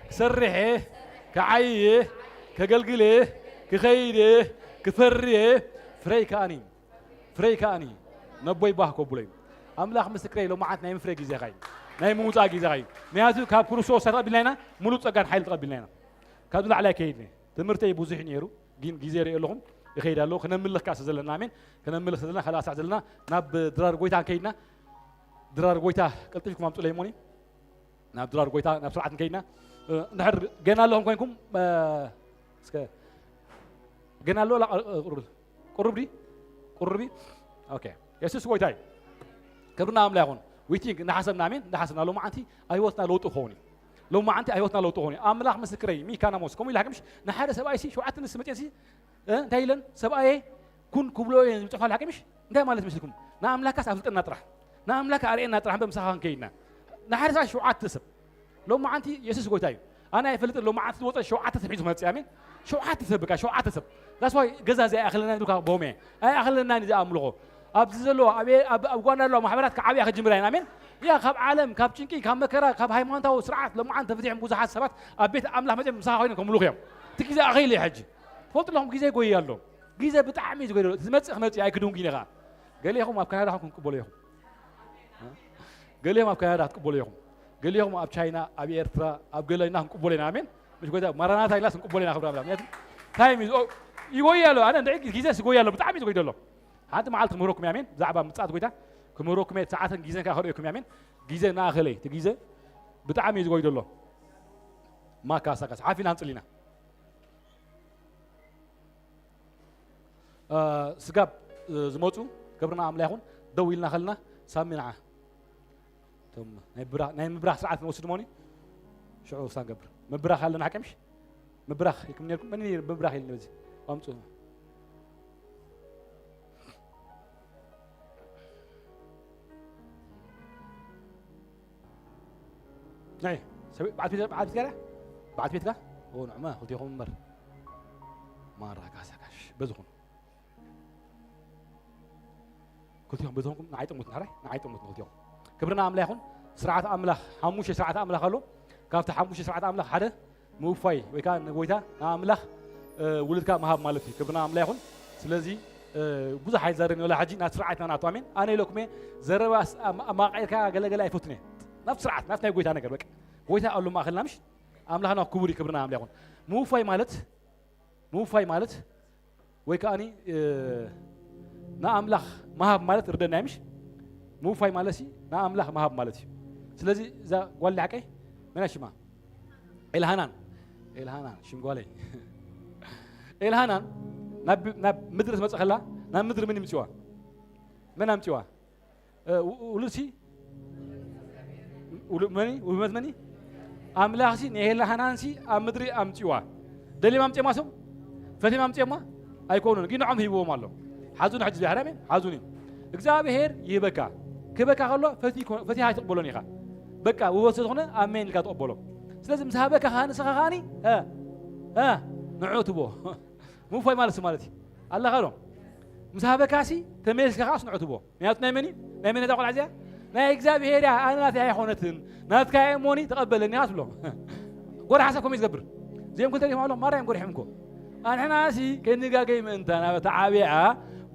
ክሰርሕ እየ፣ ክዓይ እየ፣ ከገልግል እየ፣ ክኸይድ እየ፣ ክፈሪ እየ። ፍረይ ከኣኒ ፍረይ ከኣኒ ነቦይ ባህ ከብሎ እዩ። ኣምላኽ ምስክረይ ሎማዓት ናይ ምፍረ ግዜኻ እዩ። ናይ ምውፃእ ግዜኻ እዩ። ምክንያቱ ካብ ክርስቶስ ተቐቢልና ኢና፣ ሙሉእ ፀጋን ሓይሊ ተቐቢልና ኢና። ካብዚ ላዕላይ ከይድኒ ትምህርተይ ብዙሕ ነይሩ፣ ግን ግዜ ርኢ ኣለኹም ይኸይድ ኣለኹ። ክነምልኽ ከኣ ዘለና ኣሜን። ክነምልኽ ዘለና ካልኣ ሳዕ ዘለና ናብ ድራር ጎይታ ከይድና ድራር ጎይታ ቀልጢፍኩም ኣምፁለይ እሞኒ ናብ ድራር ጎይታ ናብ ስርዓት ከይድና እንድሕር ገና ኣለኹም ኮይንኩም እስከ ገና ኣሎ ቁሩብ ቁሩብ ድዩ? ቁሩብ ድዩ? ኦኬ። የሱስ ጎይታ እዩ። ክብሪ ንኣምላኽ ይኹን። We think፣ እንዳሓሰብና፣ ኣሜን፣ እንዳሓሰብና፣ ሎማዓንቲ ኣብ ህይወትና ለውጢ ክኸውን እዩ። ሎማዓንቲ ኣብ ህይወትና ለውጢ ክኸውን እዩ። ኣምላኽ ምስክረይ፣ ሚካናሞስ፣ ከምኡ ኢሉ ሓቂ ምሽ? ንሓደ ሰብኣይሲ፣ ሸውዓተ ኣንስቲ መጺኤንሲ፣ እ፣ እንታይ ኢለን? ሰብኣየ ኩን ክብሎ እየን ዝብጽፋሉ ሓቂ ምሽ? እንታይ ማለት መስልኩም? ንኣምላኽካስ ኣፍልጠና ጥራሕ። ንኣምላኽ ኣርእየና ጥራሕ እምበር ምሳኻ ክንከይድና። ንሓደ ሰብኣይ ሸውዓተ ሰብ። ሎማዓንቲ የሱስ ጎይታ እዩ። ኣነ ኣይፈልጥን፣ ሎማዓንቲ ዝወፀ ሸውዓተ ሰብ ሒዙ ክመፅእ፣ ኣሜን። ሸውዓተ ሰብ፣ በቃ፣ ሸውዓተ ሰብ። That's why ገዛ እዚ ኣይኣኽለናን ኢሉካ ቦሜ። ኣይኣኽለናን እዚ ኣምልኾ። ኣብዚ ዘሎ ኣብ ኣብ ኡጋንዳ ዘለዋ ማሕበራት ክዓብያ ክጅምራ ኢና። ኣሜን። ያ ካብ ዓለም ካብ ጭንቂ ካብ መከራ ካብ ሃይማኖታዊ ስርዓት ለምዓን ተፈቲሖም ብዙሓት ሰባት ኣብ ቤት ኣምላኽ መፅኦም ምሳኻ ኮይኖም ከምልኹ እዮም። እቲ ግዜ ኣኸይለ ሕጂ ትፈልጡ ኣለኹም። ግዜ ይጎይ ኣሎ። ግዜ ብጣዕሚ እዩ ዝጎይ ዘሎ። ዝመፅእ ክመፅእ ኣይክድንጉን ኢኻ። ገሌኹም ኣብ ካናዳ ኹም ክቅበሉ ኢኹም። ገሌኹም ኣብ ካናዳ ክትቅበሉ ኢኹም። ገሌኹም ኣብ ቻይና ኣብ ኤርትራ ኣብ ገለና ክንቅበሉ ኢና። ኣሜን። ምሽ ጎይታ ማራናታ ኢላስ ክንቅበሉ ኢና። ክብራ ኣምላኽ ምክንያቱ ታይም ይጎይ ኣሎ። ኣነ እንድዒ ግዜስ ይጎይ ኣሎ። ብጣዕሚ እዩ ዝጎይ ዘሎ። ሓንቲ መዓልቲ ክምህረኩም ያሜን ብዛዕባ ምጽኣት ጎይታ ክምህረኩም እየ። ሰዓትን ግዜን ከኣ ከርእየኩም ያሜን። ግዜ እናኣኸለ እዩ። እቲ ግዜ ብጣዕሚ እዩ ዝጎይ ዘሎ። ማካሳካስ ሓፊና ንጽሊ ኢና። እ፣ ስጋብ እ፣ ዝመጹ ክብርና ኣምላ ይኹን። ደው ኢልና ከልና ሳሚ ንዓ እቶም ናይ ብራ- ናይ ምብራህ ስርዓት ንወስድ መሆኒ ሽዑ ውሳን ገብር ምብራህ ኣለና ሓቀምሽ ምብራኽ ኢልኩም ነርኩም። መን ነይሩ ምብራኽ ኢልኒ በዚ ኣምፁ። ናይ ሰበ- በዓል ቤት- በዓል ቤት ጋር በዓል ቤት ጋር ኦ ንዕማ ክልቴኹም እምበር ማራ ካሳ ካሽ በዚ ኹኑ። ክልቲኹም በዚ ኹንኩም ንዓይ ጥሙት ንሕራይ ንዓይ ጥሙት ንክልቲኹም። ክብርና ኣምላኽ ይኹን። ስርዓት ኣምላኽ ሓሙሽተ ስርዓት ኣምላኽ ኣሎ። ካብቲ ሓሙሽተ ስርዓት ኣምላኽ ሓደ ምውፋይ ወይ ከዓ ንጎይታ ንኣምላኽ እ፣ ውሉድካ ምሃብ ማለት እዩ። ክብርና ኣምላኽ ይኹን። ስለዚ እ፣ ብዙሕ ኣይዛረብን ወላ ሕጂ ናብ ስርዓትና ንኣቱ። ኣሜን። ኣነ ኢለኩም እየ። ዘረባ ስ- ኣማ- ኣማቃይርካ ገለገለ ኣይፈቱን እየ። ናብ ስርዓት ናብቲ ናይ ጎይታ ነገር በቃ ጎይታ ኣሎ ማእኸልና ምሽ ኣምላኽና ክቡር እዩ። ክብርና ኣምላኽ ይኹን። ምውፋይ ማለት ምውፋይ ማለት ወይ ከኣኒ እ፣ ንኣምላኽ ምሃብ ማለት ርደና ምሽ ምውፋይ ማለት ሲ ንኣምላኽ ምሃብ ማለት እዩ። ስለዚ እዛ ጓል ሓቀይ መና ሽማ ኤልሃናን ኤልሃናን ሽም ጓለይ ኤልሃናን ናብ ናብ ምድሪ ትመጽእ ከላ ናብ ምድሪ ምን ይምጽዋ መን ኣምጽዋ እ፣ ው- ውሉድሲ ውሉ- መኒ ውህመት መኒ ኣምላኽሲ ንኤልሃናንሲ ኣብ ምድሪ ኣምጽዋ ደልዮም ኣምጽዮማ ሶም ፈትዮም ኣምጽዮማ ኣይኮኑን ግን ንዖም ሂብዎም ኣሎ። ሓዙን ሕጂ ዚያህራ ኣሜን ሓዙን እዩ። እግዚኣብሔር ይህበካ ክህበካ ከሎ ፈቲ- ፈቲኻ ኣይትቕበሎን ኢኻ። በቃ ውህበት ዝኾነ ኣሜን ኢልካ ትቕበሎ። ስለዚ ምስ ሃበካ ከዓ ንስኻ ከዓኒ እ፣ እ፣ ንዑ ትቦ ምውፋይ ማለት ማለት እዩ። ኣላኻ ዶ ምስ ሃበካሲ ተመልስካ ከዓ ስንዑ ትቦ ምክንያቱ ናይ መን እዩ? ናይ መን እዛ ቆልዓ እዚኣ ናይ እግዚኣብሔር እያ። ኣነ ናተይ ኣይኮነትን ናትካ እያ እሞኒ ተቐበለኒ ኢኻ ትብሎ። ጎራ ሓሳብ ከምኡ እዩ ዝገብር። እዚኦም ክልተ ዲኹም ኣሎ ማርያም ጎሪሖም እኮ ኣንሕናሲ ከይንጋገይ ምእንታን ኣብ ተዓብያ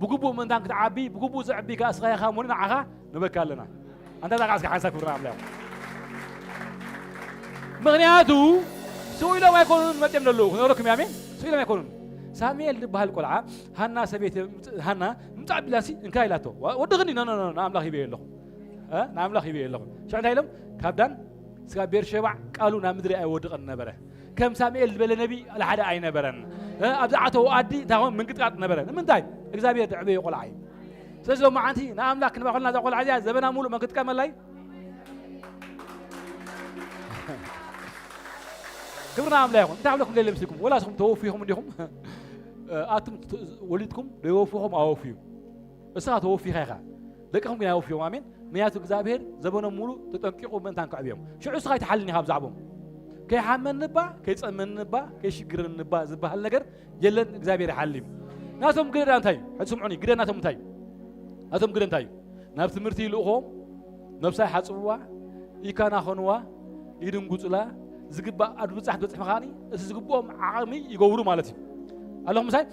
ብግቡእ ምእንታን ክትዓቢ ብግቡእ ዘዕቢ ከዓ እስኻ ኢኻ እሞኒ ንዓኻ ንበካ ኣለና። ኣንታ ዳቃ እስካ ሓንሳብ ክብርና ኣምላኽ ምኽንያቱ ስኡ ኢሎም ኣይኮኑን መፅኦም ዘለዉ ክነግረኩም ኣሜን። ስኡ ኢሎም ኣይኮኑን። ሳሙኤል ዝበሃል ቆልዓ ሃና ሰበይቲ ሃና ምፃእ ቢላሲ እንካ ኢላቶ ወዲ ኽኒ ንኣምላኽ ይበየ ኣለኹ ንኣምላኽ ይበየ ኣለኹ ሽዑ እንታይ ኢሎም ካብ ዳን ስጋብ ቤርሸባዕ ቃሉ ናብ ምድሪ ኣይወድቕን ነበረ። ከም ሳሙኤል ዝበለ ነቢ ሓደ ኣይነበረን። ኣብ ዝኣተዎ ኣዲ እንታይ ኾን ምንቅጥቃጥ ነበረ ንምንታይ እግዚኣብሔር ድዕበዮ ቆልዓ እዩ። ስለዚ ሎማዓንቲ ንኣምላኽ ክንባ ከልና እዛ ቆልዓ እዚኣ ዘበና ሙሉእ መን ክጥቀመላ እዩ? ክብርና ኣምላ ይኹን እንታይ ብለኩም ደለ ምስልኩም ወላ ስኹም ተወፊኹም እንዲኹም ኣቱም ወሊድኩም ደይወፍኹም ኣወፍዩ እስኻ ተወፊኻ ኢኻ። ደቅኹም ግን ኣይወፍዮም ኣሜን። ምክንያቱ እግዚኣብሔር ዘበኖም ሙሉ ተጠንቂቑ ምእንታን ከዕብዮም ሽዑ እስኻ ኣይትሓልን ኢኻ ብዛዕቦም ከይሓመንባ ከይፀመንባ ከይሽግረንባ ዝበሃል ነገር የለን እግዚኣብሔር ይሓልም። ናቶም ግደ እንታይ እዩ ሕጂ ስምዑኒ ግደ ናቶም እንታይ እዩ ናቶም ግደ እንታይ እዩ ናብ ትምህርቲ ይልእኾም ነብሳ ይሓፅብዋ ይከናኸንዋ ይድንጉፅላ ዝግባእ ኣብ ብፃሕ ትበፅሕ ምኻኒ እቲ ዝግብኦም ዓቕሚ ይገብሩ ማለት እዩ ኣለኹም ምሳይ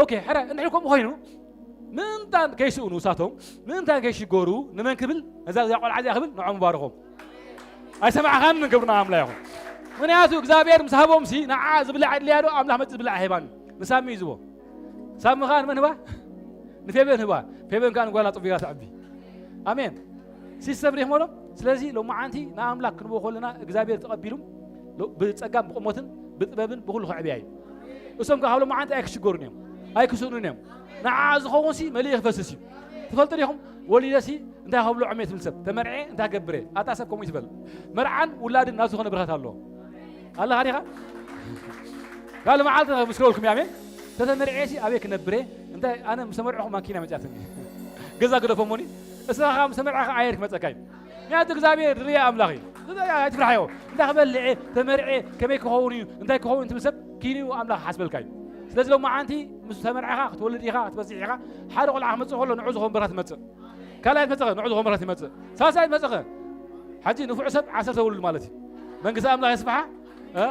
ኦኬ ሕረ እንድሕር ከምኡ ኮይኑ ምእንታን ከይስእኑ እሳቶም ምእንታን ከይሽገሩ ንመን ክብል ነዛ እዚኣ ቆልዓ እዚኣ ክብል ንዖም ባርኾም ኣይሰማዕኻን ክብርና ኣምላ ይኹን ምክንያቱ እግዚኣብሔር ምስ ሃቦም ሲ ንዓ ዝብላዕ ድልያ ዶ ኣምላኽ መፅ ዝብላዕ ሄባን ንሳሚ እዩ ዝቦ ሳሚ ከዓ ንመን ህባ ንፌበን ህባ ፌበን ከዓ ንጓላ ፅቡያ ትዕቢ ኣሜን ሲስተም ሪኽሞ ዶ ስለዚ ሎማዓንቲ ንኣምላኽ ክንቦ ከለና እግዚኣብሔር ተቐቢሉም ብፀጋም ብቕሞትን ብጥበብን ብኩሉ ከዕብያ እዩ እሶም ካብ ሎማዓንቲ ኣይክሽገሩን እዮም ኣይክስእኑን እዮም ንዓ ዝኸውን ሲ መሊእ ክፈስስ እዩ ትፈልጡ ዲኹም ወሊደሲ እንታይ ከብሎ ዕሜ ትብል ሰብ ተመርዐ እንታይ ገብረ ኣታ ሰብ ከምኡ ትበል መርዓን ውላድን ናብ ዝኾነ ብርሃት ኣለዎ ኣለኻ ዲኻ ካልእ መዓልቲ ምስክረልኩም ያሜን ተተመርዐሲ ኣበይ ክነብረ እንታይ ኣነ ምስ ተመርዐኹ ማኪና መፅያትኒ ገዛ ግደፎሞኒ እስኻ ምስ ተመርዐኻ ኣየር ክመፀካ እዩ ምክንያቱ እግዚኣብሔር ርያ ኣምላኽ እዩ ኣይትፍርሓዮ እንታይ ክበልዐ ተመርዐ ከመይ ክኸውን እዩ እንታይ ክኸውን ትብል ሰብ ኪንዩ ኣምላኽ ሓስበልካ እዩ ስለዚ ሎማዓንቲ ምስ ተመርዓኻ ክትወልድ ኢኻ፣ ክትበጽሕ ኢኻ። ሓደ ቆልዓ ክመጽእ ከሎ ንዑ ዝኾን በረኸት ይመጽእ። ካልኣይ መጸኸ ንዑ ዝኾን በረኸት ይመጽእ። ሳልሳይ መጸኸ ሕጂ ንፉዕ ሰብ ዓሰርተ ውሉድ ማለት እዩ። መንግስቲ ኣምላኽ የስፍሓ። እ?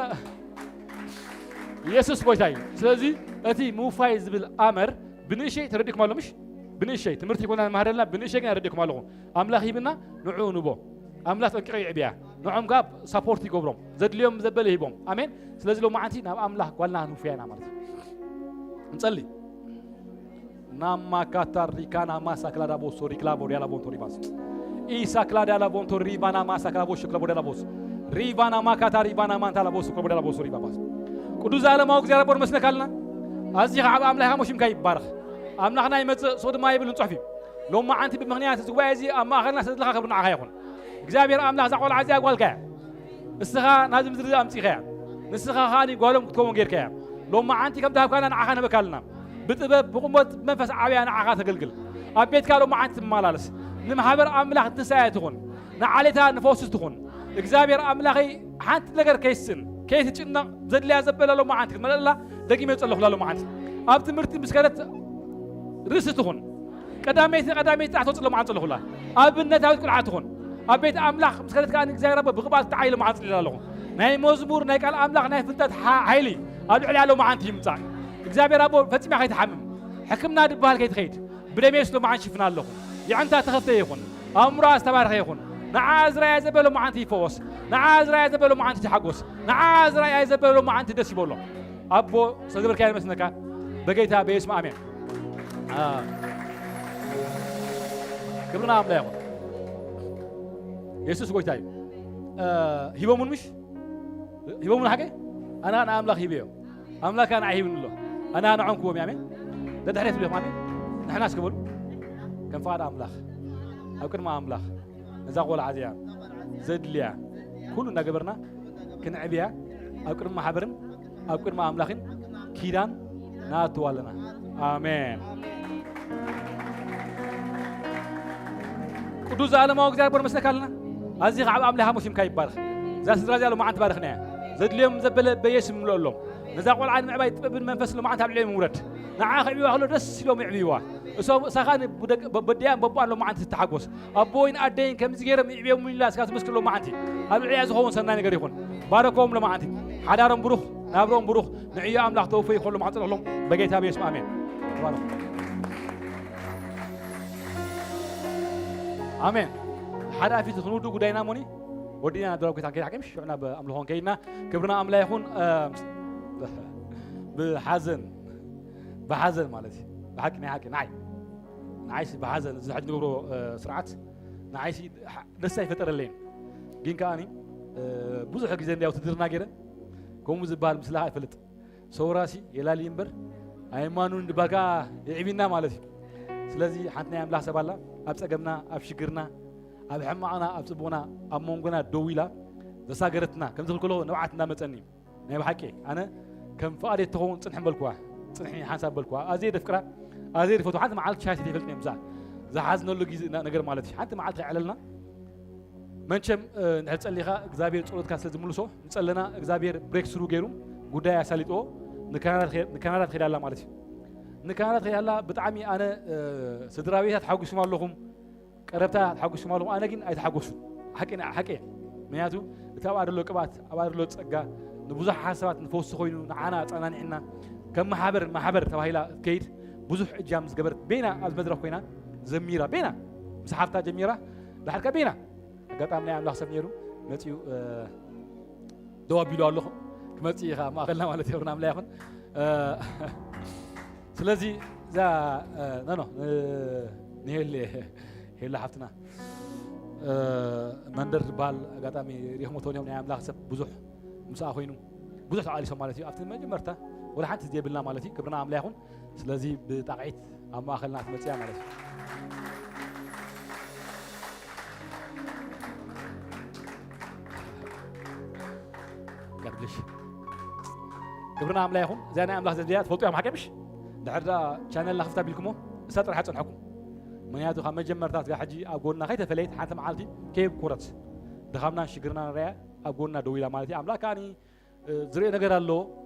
ኢየሱስ ጎይታ እዩ። ስለዚ እቲ ምውፋይ ዝብል ኣመር ብንእሸይ ተረዲእኩም ኣሎ ምሽ? ብንእሸይ ትምህርቲ ይኮና መሃረልና ብንእሸይ ግን ኣረዲእኩም ኣለኹ። ኣምላኽ ሂብና ንዑ ንቦ። ኣምላኽ ጠንቂቑ ይዕብያ። ንዖም ጋር ሳፖርት ይገብሮም። ዘድልዮም ዘበለ ሂቦም። ኣሜን። ስለዚ ሎማዓንቲ ናብ ኣምላኽ ጓልና ንውፍያ ኢና ማለት እዩ። ንጸሊ። ናማ ካታ ሪካ ናማ ሳክላዳ ቦሶ ሪክላ ቦዲያላ ቦንቶ ሪባስ። ኢ ሳክላዳ ላ ቦንቶ ሪባ ናማ ሳክላ ቦ ሽክላ ቦዲያላ ቦስ። ሪባ ናማ ካታ ሪባ ናማ እንታላ ቦሶ ክላ ቦዲያላ ቦሶ ሪባ ባስ። ቅዱስ ዓለማዊ እግዚኣብሔር መስለካልና። ኣዚ ከዓ ኣብ ኣምላኽ ሞሽምካ ይባረኽ። ኣምላኽና ይመጽእ ሰው ድማ ይብል ንጽሑፍ እዩ። ሎማዓንቲ ብምኽንያት እዚ ጉባኤ እዚ ኣብ ማእኸልና ስለ ዘለኻ ክብሪ ንዓኻ ይኹን። እግዚኣብሔር ኣምላኽ እዛ ቆልዓ እዚኣ ጓልካ እያ። እስኻ ናብዚ ምድሪ ኣምጺእኻያ። ንስኻ ከኣ ጓሎም ክትከውን ጌርካያ። ሎማዓንቲ ከም ዝሃብካና ንዓኻ ንህበካ ኣለና። ብጥበብ፣ ብቑመት፣ ብመንፈስ ዓብያ ንዓኻ ተገልግል። ኣብ ቤትካ ሎማዓንቲ ትመላለስ። ንማሕበር ኣምላኽ ትንሳኤ ትኹን። ንዓሌታ ንፈውሲ ትኹን። እግዚኣብሔር ኣምላኸይ ሓንቲ ነገር ከይስእን፣ ከይትጭነቕ፣ ዘድልያ ዘበለ ሎማዓንቲ ክትመልኣላ ደጊመ ይጸለኹላ ሎማዓንቲ። ኣብ ትምህርቲ ምስ ከደት ርእሲ ትኹን። ቀዳመይቲ፣ ቀዳመይቲ ጥራሕ ተውፅእ ሎማዓንቲ ጸለኹላ። ኣብነታዊት ቁልዓ ትኹን። ኣብ ቤት ኣምላኽ ምስ ከደት ከኣ እግዚኣብሔር ኣቦ ብቕብኣት ትዓይ ሎማዓንቲ ጸሊላ ኣለኹ። ናይ መዝሙር፣ ናይ ቃል ኣምላኽ፣ ናይ ፍልጠት ሓ-፣ ሓይሊ ኣብ ልዕሊኣ ሎማዓንቲ ይምጻእ። እግዚኣብሔር ኣቦ ፈጺማ ከይትሓምም፣ ሕክምና ድበሃል ከይትኸይድ፣ ብደም የሱስ ሎማዓንቲ ሽፍና ኣለኹ። የዕንታ ተኸፍተ ይኹን። ኣእምሮኣ ዝተባረኸ ይኹን። ንዓ ዝረኣየ ዘበለ ሎማዓንቲ ይፈወስ። ንዓ ዝረኣየ ዘበለ ሎማዓንቲ ይተሓጎስ። ንዓ ዝረኣየ ዘበለ ሎማዓንቲ ደስ ይበሎ። ኣቦ፣ ስለዝበልካዮ ይመስለካ። በጌታ በየሱስ ኣሜን። አ፣ ክብርና ኣምላኽ ይኹን። የሱስ ጎይታ እዩ። አ፣ ሂቦሙን ምሽ? ሂቦሙን ሓቀ? ኣና ንኣምላኽ ሂበዮ። ኣምላኽ ከኣ ንዓይ ሂብኒ ኣሎ። ኣና ንዖም ክዎም እዩ። ኣሜን። ደድሕሬት ብለኹም ኣሜን። ንሕናስ ክበሉ። ከም ፍቓድ ኣምላኽ። ኣብ ቅድሚ ኣምላኽ። ነዛ ቆልዓ እዚኣ ዘድልያ ኩሉ እናገበርና ክንዕብያ ኣብ ቅድሚ ማሕበርን ኣብ ቅድሚ ኣምላኽን ኪዳን ንኣትዋ ኣለና። ኣሜን። ቅዱስ ዘላለማዊ እግዚኣብሔር መስለካ ኣለና። ኣዚ ከዓ ኣብ ኣምላኽ ኣሞሽምካ ይባረኽ። እዛ ስድራ እዚኣ ሎማዓንቲ ባረኽናያ። ዘድልዮም ዘበለ በየስ ይምልኦሎም። ነዛ ቆልዓ ንምዕባይ ጥበብን መንፈስ ሎማዓንቲ ኣብ ልዕሊኦም ይውረድ። ንዓ ክዕብይዋ ከሎ ደስ ኢሎም ይዕብይዋ። እሶም እሳኻ ንብደቅ-፣ በ-፣ በዲያን በቦኣን ሎማዓንቲ ትተሓጎስ። ኣቦይን ኣደይን ከምዚ ገይሮም ይዕብዮም ኢላ እስካ ትመስክር ሎማዓንቲ። ኣብ ልዕሊኣ ዝኸውን ሰናይ ነገር ይኹን። ባረኮም ሎማዓንቲ። ሓዳሮም ብሩኽ፣ ናብሮም ብሩኽ። ንዕዮ ኣምላኽ ተወፈዩ ከሎ ማዕጽለሎም በጌታ በየሱስ ኣሜን። ተባረኹ። ኣሜን። ሓደ ኣፊት ክንውድእ ጉዳይና ሞኒ ወዲና ናብ ደረብ ጌታ ከይድ ሓኪም ሽዑ ናብ ኣምልኾ ከይድና ክብርና ኣምላኽ ይኹን። እ፣ ብሓዘን፣ ብሓዘን ማለት እዩ። ብሓቂ ናይ ሓቂ ንዓይ፣ ንዓይሲ ብሓዘን እዚ ሕጂ ንገብሮ፣ እ፣ ስርዓት ንዓይሲ ሓ-፣ ደስታ ኣይፈጠረለይን። ግን ከኣኒ፣ እ፣ ብዙሕ ግዜ እንዳ ውትድርና ገይረ ከምኡ ዝበሃል ምስላኻ ኣይፈልጥ። ሰውራሲ የላሊ እምበር ኣይማኑን ድባልካ የዕቢና ማለት እዩ። ስለዚ ሓንቲ ናይ ኣምላኽ ሰብ ኣላ፣ ኣብ ጸገምና፣ ኣብ ሽግርና፣ ኣብ ሕማቕና፣ ኣብ ጽቡቕና፣ ኣብ መንጎና ደው ኢላ ዘሳገረትና፣ ከምዚ ክብል ከለኹ ንብዓት እንዳመጸኒ እዩ። ናይ ብሓቂ ኣነ ከም ፍቓድ እየ ትኸውን ጽንሒ በልክዋ፣ ጽንሒ ሓንሳብ በልክዋ። ኣዝየ ደፍቅራ፣ ኣዝየ ድፈቱ። ሓንቲ መዓልቲ ሻሂ ሰትየ ይፈልጥን እየ ምስኣ። ዝሓዝነሉ ግዜ ና-፣ ነገር ማለት እዩ። ሓንቲ መዓልቲ ከይዕለልና መንቸም፣ እ፣ እንድሕር ጸሊኻ እግዚኣብሔር ጸሎትካ ስለ ዝምልሶ፣ ንጸለና እግዚኣብሔር ብሬክ ስሩ ገይሩ ጉዳይ ኣሳሊጥዎ ንካናዳ ትኸ-፣ ንካናዳ ትኸይድ ኣላ ማለት እዩ። ንካናዳ ትኸይድ ኣላ ብጣዕሚ ኣነ፣ እ፣ ስድራ ቤታ ተሓጒስኩም ኣለኹም። ቀረብታ ተሓጒስኩም ኣለኹም፣ ኣነ ግን ኣይተሓጎስኩን። ሓቂ ና-፣ ሓቂ እየ። ምክንያቱ እቲ ኣብኣ ዘሎ ቅብኣት፣ ኣብኣ ዘሎ ጸጋ ንብዙሓት ሰባት ንፈውሲ ኮይኑ ንዓና ኣጸናኒዕና ከም ማሕበር፣ ማሕበር ተባሂላ ትከይድ ብዙሕ እጃም ዝገበረት ቤና ኣብዚ መድረኽ ኮይና ዘሚራ ቤና ምስ ሓፍታ ጀሚራ ድሓር ከኣ ቤና ኣጋጣሚ ናይ ኣምላኽ ሰብ ነይሩ መጺኡ፣ እ፣ ደው ኣቢሉ ኣለኹ። ክመጽእ ኢኻ ኣብ ማእኸልና ማለት እዩ። ክብርና ኣምላኽ ይኹን። እ፣ ስለዚ እዛ፣ እ፣ ኖ፣ ኖ፣ እ፣ ንሄል-፣ ሄሎ ሓፍትና፣ እ፣ መንደር ዝበሃል ኣጋጣሚ ሪኢኹም ትኾኑ እዮም። ናይ ኣምላኽ ሰብ ብዙሕ ምስኣ ኮይኑ ብዙሕ ተቓሊሶም ማለት እዩ። ኣብቲ መጀመርታ ወላ ሓንቲ ዘይብልና ማለት እዩ። ክብርና ኣምላኽ ይኹን። ስለዚ ብጣቕዒት ኣብ ማእኸልና ትመጽእ እያ ማለት እዩ። God bless you። ክብርና ኣምላኽ ይኹን። እዚኣ ናይ ኣምላኽ ዘድልያ ትፈልጡ እያ፣ ሓቂ ምሽ? ድሕር ደኣ ቻነልና ክፍታ ቢልኩሞ፣ እሳ ጥራሕ ጸንሐኩም። ምክንያቱ ካብ መጀመርታ እስካብ ሕጂ ኣብ ጎንና ከይተፈለየት ሓንቲ መዓልቲ ከየብኮረት ድኻምናን ሽግርናን ርኣያ ኣብ ጎንና ደው ኢላ ማለት እዩ። ኣምላኽ ከኣኒ እ፣ ዝርኢ ነገር ኣሎ።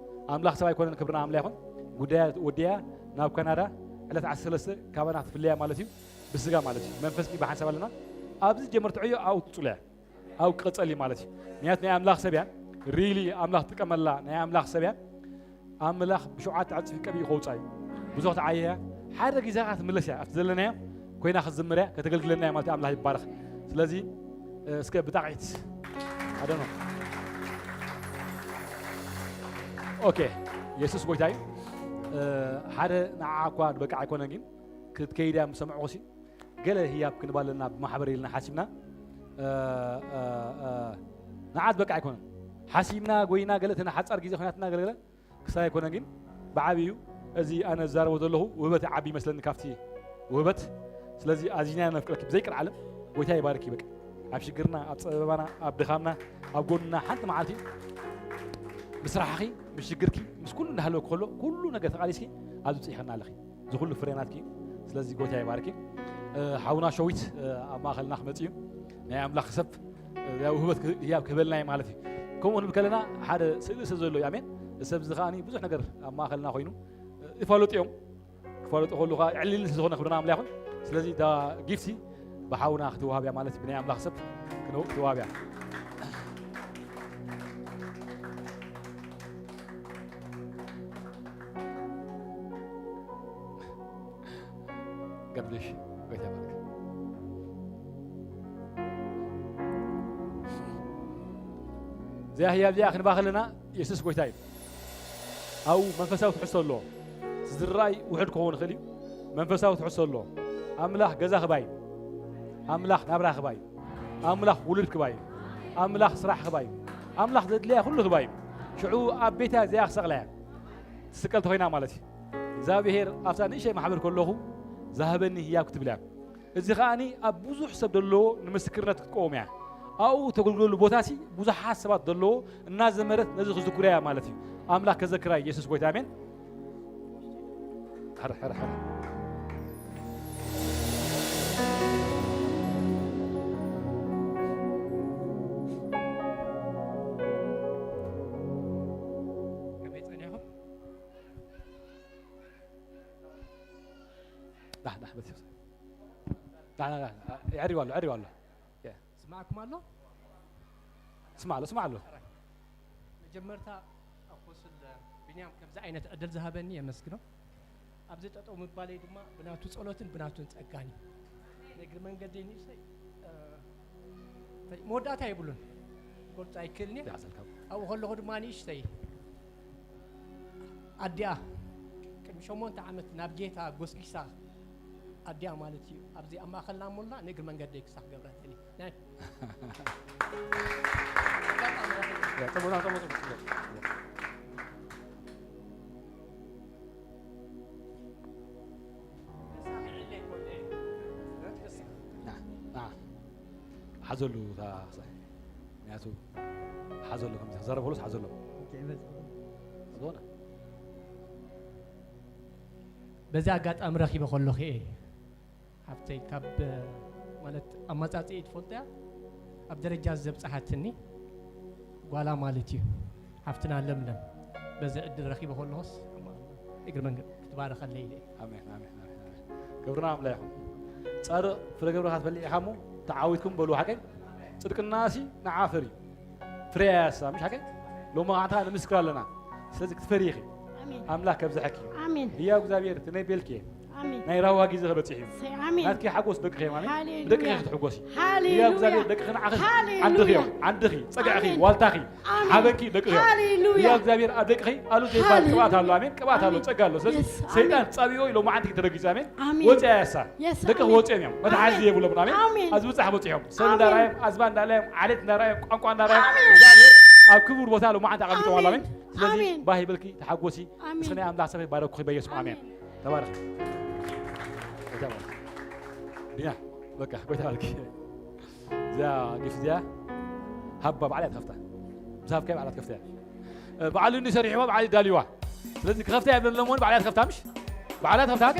ኣምላኽ ሰብ ኣይኮነን፣ ክብርና ኣምላኽ ይኹን። ጉዳያ ወዲያ ናብ ካናዳ ዕለት ዓሰርተ ሰለስተ ካባና ክትፍለያ ማለት እዩ። ብስጋ ማለት እዩ። መንፈስኪ ብሓንሳብ ኣለና። ኣብዚ ጀመርትዕዮ ኣብኡ ትጽለያ። ኣብኡ ክቕጸል እዩ ማለት እዩ። ምክንያቱ ናይ ኣምላኽ ሰብ እያ። ሪሊ ኣምላኽ ትጥቀመላ ናይ ኣምላኽ ሰብ እያ። ኣምላኽ ብሸውዓተ ዕጽፊ ቀቢኡ ከውጻ እዩ። ብዙሕ ተዓየ እያ። ሓደ ግዜ ከኣ ትምለስ እያ። ኣብቲ ዘለናዮ ኮይና ክትዝምር እያ፣ ከተገልግለና እያ ማለት እዩ። ኣምላኽ ይባረኽ። ስለዚ፣ እ፣ እስከ ብጣቂት ኣደኖ። ኦኬ፣ የሱስ ጎይታ እዩ። እ፣ ሓደ ንዓዓ እኳ ዝበቅዕ ኣይኮነን፣ ግን ክትከይድ እያ ምስ ሰምዕኩሲ፣ ገለ ህያብ ክንባ ኣለና ብማሕበር ኢልና ሓሲብና። እ፣ እ፣ እ፣ ንዓዓ ዝበቅዕ ኣይኮነን። ሓሲብና፣ ጎይና፣ ገለ እተን ሓጻር ግዜ ኮይናትና ገለ ገለ ክሳብ ኣይኮነን፣ ግን ብዓቢኡ እዚ ኣነ ዝዛረቦ ዘለኹ ውህበት ይዓቢ ይመስለኒ ካብቲ ውህበት። ስለዚ ኣዚና ነፍቅረኪ ብዘይ ቀልዓለም። ጎይታ ይባርኪ። በቃ ኣብ ሽግርና፣ ኣብ ጸበባና፣ ኣብ ድኻምና፣ ኣብ ጎንና ሓንቲ መዓልቲ ምስ ስራሕኺ፣ ምስ ሽግርኪ፣ ምስ ኩሉ እንዳሃለወኪ ከሎ፣ ኩሉ ነገር ተቓሊስኪ ኣብዚ ጽሒኽና ኣለኺ። እዚ ኩሉ ፍሬ ናትኪ እዩ። ስለዚ ጎይታ ይባርኪ። እ፣ ሓውና ሸዊት፣ እ፣ ኣብ ማእኸልና ክመጽእ እዩ። ናይ ኣምላኽ ሰብ፣ እ፣ ያው ውህበት ክህ-፣ ህያብ ክህበልና እዩ ማለት እዩ። ከምኡ ክንብል ከለና ሓደ ስእሊ ሰብ ዘሎ እዩ። ኣሜን። እዚ ሰብ እዚ ከኣኒ ብዙሕ ነገር ኣብ ማእኸልና ኮይኑ፣ እ፣ ይፋለጡ እዮም። ክፋለጡ ከሉ ከኣ ዕልል ዝኾነ ክብርና ኣምላኽ ይኹን። ስለዚ እታ ጊፍቲ ብሓውና ክትወሃብ እያ ማለት ብናይ ኣምላኽ ሰብ ክንው-፣ ክትወሃብ እያ። God bless you። ጎይታ ይባርክ። እዚኣ ህያብ እዚኣ ክንባ ከለና የሱስ ጎይታ እዩ። ኣብኡ መንፈሳዊ ትሕዝቶ ኣለዎ። ዝዝራይ ውሑድ ክኸውን ይኽእል እዩ። መንፈሳዊ ትሕዝቶ ኣለዎ። ኣምላኽ ገዛ ክባ እዩ። ኣምላኽ ናብራ ክባ እዩ። ኣምላኽ ውሉድ ክባ እዩ። ኣምላኽ ስራሕ ክባ እዩ። ኣምላኽ ዘድልያ ኩሉ ክባ እዩ። ሽዑ ኣብ ቤታ እዚኣ ክሰቕላ እያ። ትስቀል ተኾይና ማለት እዩ። እግዚኣብሔር ኣብታ ንእሽተይ ማሕበር ከለኹ ዝሃበኒ ህያብ ክትብል እያ። እዚ ከኣኒ ኣብ ብዙሕ ሰብ ዘለዎ ንምስክርነት ክትቀውም እያ። ኣብኡ ተገልግለሉ ቦታሲ ብዙሓት ሰባት ዘለዎ እናዘመረት ነዚ ክዝክሩ እያ ማለት እዩ። ኣምላኽ ከዘክራ ኢየሱስ ጎይታ ኣሜን። ሕር፣ ሕር፣ ሕር። ከመይ ጸኒሕኩም? ዳሕ፣ ዳሕ፣ በል። ዳሕ፣ ዳሕ፣ ዳሕ። የዕሪው ኣሎ፣ የዕሪው ኣሎ። የ። ስማዕኩም ኣሎ? ስማዕ ኣሎ፣ ስማዕ ኣሎ። መጀመርታ ኣፖስትል ቢንያም ከምዚ ዓይነት ዕድል ዝሃበኒ የመስግኖ። ኣብዚ ጠጠው ምባለይ ድማ ብናቱ ጸሎትን ብናቱን ጸጋን እዩ። ንእግሪ መንገደይ ንእሽተይ፣ እ፣ መወዳእታ የብሉን። ክገልጾ ኣይክእልን እየ። ይዓዘልካ። ኣብኡ ከለኹ ድማ ንእሽተይ ኣዲኣ ቅድሚ ሸሞንተ ዓመት ናብ ጌታ ጎስጊሳ፣ ኣዲኣ ማለት እዩ። ኣብዚ ኣብ ማእከልና እሞ ንእግሪ መንገደይ ክሳብ ገብረትኒ። ናይ ያ፣ ጥሙና፣ ጥሙና፣ ጥሙና። ና፣ ና። ሓዘሉ፣ እታ ክሳይ። ምክንያቱ ሓዘሉ፣ ከምዚ ክዛረብ ከሎስ ሓዘሉ። ኦኬ፣ በስ። ዝኾነ። በዚ ኣጋጣሚ ረኺበ ከለኹ እየ። ሓፍተይ ካብ፣ ማለት፣ ኣመጻጽኢ ትፈልጦ እያ? ኣብ ደረጃ ዘብጽሓትኒ ጓላ ማለት እዩ። ሓፍትና ለምለም፣ በዚ ዕድል ረኺበ ከለኹስ፣ እግሪ መንገድ ክትባረኸለይ ኢለ። ኣሜን፣ ኣሜን፣ ኣሜን፣ ኣሜን። ክብርና ኣምላኽ ይኹን። ጻድቕ ፍረ ግብርኻ ትበልዕ ኢኻ እሞ፣ ተዓዊትኩም በሉ ሓቀይ። ጽድቅናሲ ንዓፈር እዩ። ፍርያያሳ፣ ምሽ ሓቀይ? ሎማዓንታ ንምስክር ኣለና። ስለዚ ክትፈሪ ኢኺ። ኣሜን። ኣምላኽ ከብዝሐኪ እዩ። ኣሜን። ህያው እግዚኣብሔር እቲ ናይ ቤልኪ እየ። ኣሜን። ናይ ራዋ ግዜ ክበጽሕ እዩ። ሰይ፣ ኣሜን። ናትኪ ሓጎስ ደቅኺ እዮም። ኣሜን። ሃሌሉያ። ብደቅኺ ክትሕጎሲ። ሃሌሉያ። ህያው እግዚኣብሔር ደቅኺ ንዓኺ ሃሌሉያ። ዓንድኺ እዮም። ዓንድኺ፣ ጸግዕኺ፣ ኣሜን። ዋልታኺ፣ ኣሜን። ሓበንኪ ደቅኺ እዮም። ሃሌሉያ። ህያው እግዚኣብሔር ኣብ ደቅኺ ኣሉ ዘይባል ሃሌሉያ። ቅብኣት ኣሎ። ኣሜን። ቅብኣት ኣሎ፣ ኣሜን። ጸጋ ኣሎ። ስለዚ የስ፣ ኣሜን። ሰይጣን ጸቢኦ ኢሎ መዓንቲ ክተረጊጽ። ኣሜን። ኣሜን። ወጽያ ያሳ። የስ፣ ደቂ ኣሜን። ክወጽኦም እዮም። መትሓዚ ኣሜን። የብሎም። ኣሜን። ኣሜን። ኣብዚ ብጻሕ በጺሖም። ሰብ ኣሜን። እንዳራዮም፣ ኣዝባ እንዳራዮም፣ ዓሌት እንዳራዮም፣ ቋንቋ እንዳራዮም፣ ኣሜን። እግዚኣብሔር ኣብ ክቡር ቦታ ሎማዓንቲ ኣቐሚጥዎም ኣሎ። ኣሜን። ኣሜን። ስለዚ ኣሜን። ባህ ይበልኪ፣ ተሓጎሲ። ኣሜን። እስኺ ናይ ኣምላኽ ሰብ ይባረኩኺ በኢየሱስ ኣሜን። ኣሜን። ተባረኽ። ተባረኽ። ዲና፣ በቃ፣ ጎይታ ባርኪ። እዚኣ ጊፍት እዚኣ ሃባ ባዕላ እያ ትኸፍታ። ምስ ሃብካያ ባዕላ ትኸፍታ እያ። እ፣ ባዕሉ እንዲ ሰሪሕዋ፣ ባዕሉ ዳልዩዋ። ስለዚ ክኸፍታ እያ ብለን ለመሆን ባዕላ ትኸፍታ ምሽ? ባዕላ ትኸፍታ ሃከ?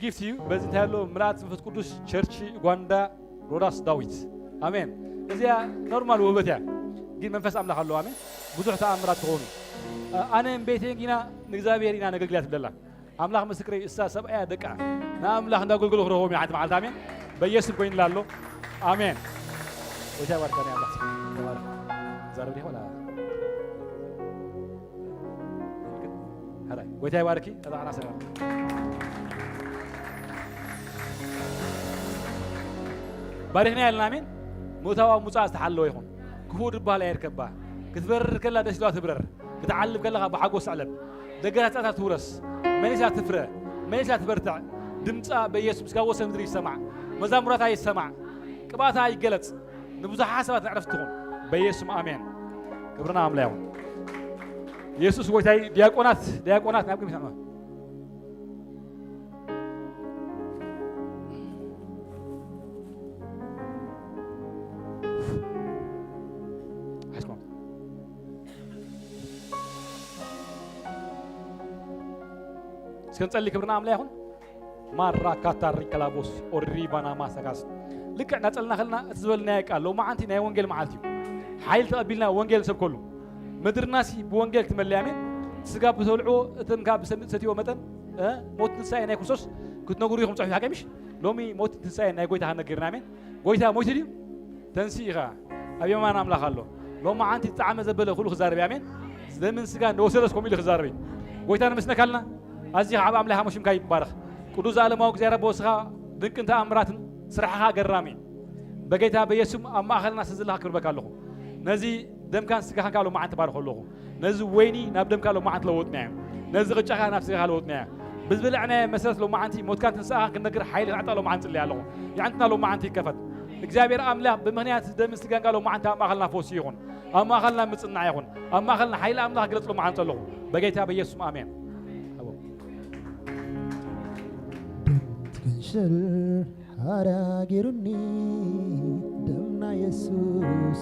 ጊፍት እዩ። በዚ እንታይ ኣሎ? ምልኣት መንፈስ ቅዱስ፣ ቸርች ኡጋንዳ፣ ሮዳስ ዳዊት። ኣሜን። እዚኣ ኖርማል ውህበት እያ፣ ግን መንፈስ ኣምላኽ ኣለዎ። ኣሜን። ብዙሕ ተኣምራት ክኾኑ፣ ኣነን ቤተይን ግና ንእግዚኣብሔር ኢና ነገልግል እያ ትብለላ። ኣምላኽ ምስክረይ፣ እሳ ሰብኣያ ደቃ ንኣምላኽ እንዳገልገሉ ክረኽቦም እያ ሓንቲ መዓልቲ። ኣሜን። በኢየሱስ ኮይኑላ ኣሎ። ኣሜን። ጎይታ ይባርካ። ናይ ኣምላኽ ስም ተባረክ። ዛረብ ዲኻ ወላ? ሕራይ። ጎይታ ይባርኪ። ተባዕና ሰላም። ባሪኽና ያልና። ኣሜን። ምእታዋ ሙፃ ዝተሓለወ ይኹን። ክፉእ ድባል ኣይርከባ። ክትበርር ከላ ደስ ኢልዋ ትብረር። ክትዓልብ ከለኻ ብሓጎስ ትዕለብ። ደገታት ጻታት ትውረስ። መሊሳ ትፍረ። መሊሳ ትበርትዕ። ድምጻ በኢየሱስ ካብ ወሰን ምድሪ ይሰማዕ። መዛሙራታ ይሰማዕ። ቅብኣታ ይገለጽ። ንብዙሓት ሰባት ንዕረፍቲ ትኹን። በኢየሱስ ኣሜን። ክብርና ኣምላኽ ይኹን። ኢየሱስ ጎይታይ። ዲያቆናት፣ ዲያቆናት ናብ ቅድሚት ንዕማ። ሓይስኮም። እስከ ንጸሊ። ክብርና ኣምላኽ ይኹን። ማራ ካታሪ ከላቦስ ኦሪባና ማሳጋስ። ልክዕ እናጸልና ከለና እቲ ዝበልናዮ ቃል፣ ሎማዓንቲ ናይ ወንጌል መዓልቲ እዩ። ሓይሊ ተቐቢልና ወንጌል ንሰብከሉ። ምድርናሲ ብወንጌል ክትመልእ፣ ኣሜን። ስጋ ብተብልዕዎ፣ እቶም ካብ ብሰ-፣ ሰትይዎ መጠን፣ እ፣ ሞት ትንሳኤ ናይ ክርስቶስ ክትነግሩ ኢኹም ጽሑፍ ሓቀሚሽ። ሎሚ ሞት ትንሳኤ ናይ ጎይታ ከነግርና፣ ኣሜን። ጎይታ ሞይቱ ድዩ? ተንሲ ኢኻ። ኣብ የማን ኣምላኽ ኣሎ። ሎማዓንቲ ጣዕመ ዘበለ ኩሉ ክዛረብ እዩ፣ ኣሜን። ደምን ስጋን እንደወሰደስ ከምኡ ኢሉ ክዛረብ እዩ። ጎይታ ነመስግነካ ኣለና። ኣዚኻ ዓብ ኣምላኽ ኣሞ ሽምካ ይባረኽ። ቅዱስ ዘለኣለማዊ እግዚኣብሔር ኣቦ፣ እስኻ ድንቅን ተኣምራትን ስራሕኻ ገራሚ እዩ። በጌታ በኢየሱስም ኣብ ማእኸልና ስለ ዘለኻ ክርበካ ኣለኹ። ነዚ ደምካን ስጋኻን ካብ ሎማዓንቲ ባርኾ ኣለኹ። ነዚ ወይኒ ናብ ደምካ ሎማዓንቲ ለወጥናዮ። ነዚ ቅጫኻ ናብ ስጋኻ ለወጥናዮ። ብዝበላዕናዮ መሰረት ሎማዓንቲ ሞትካን ትንሳኤኻን ክንነግር ሓይሊ ክዕጣ ሎማዓንቲ ጽልየ ኣለኹ። የዕንትና ሎማዓንቲ ይከፈት። እግዚኣብሔር ኣምላኽ ብምኽንያት ደምን ስጋን ካብ ሎማዓንቲ ኣብ ማእኸልና ፈውሲ ይኹን። ኣብ ማእኸልና ምጽናዕ ይኹን። ኣብ ማእኸልና ሓይሊ ኣምላኽ ግለጽ ሎማዓንቲ ኣለኹ። በጌታ በኢየሱስም ኣሜን። ኣቦ። ደም ትክንሽል ሓራ ገይሩኒ፣ ደም ናይ የሱስ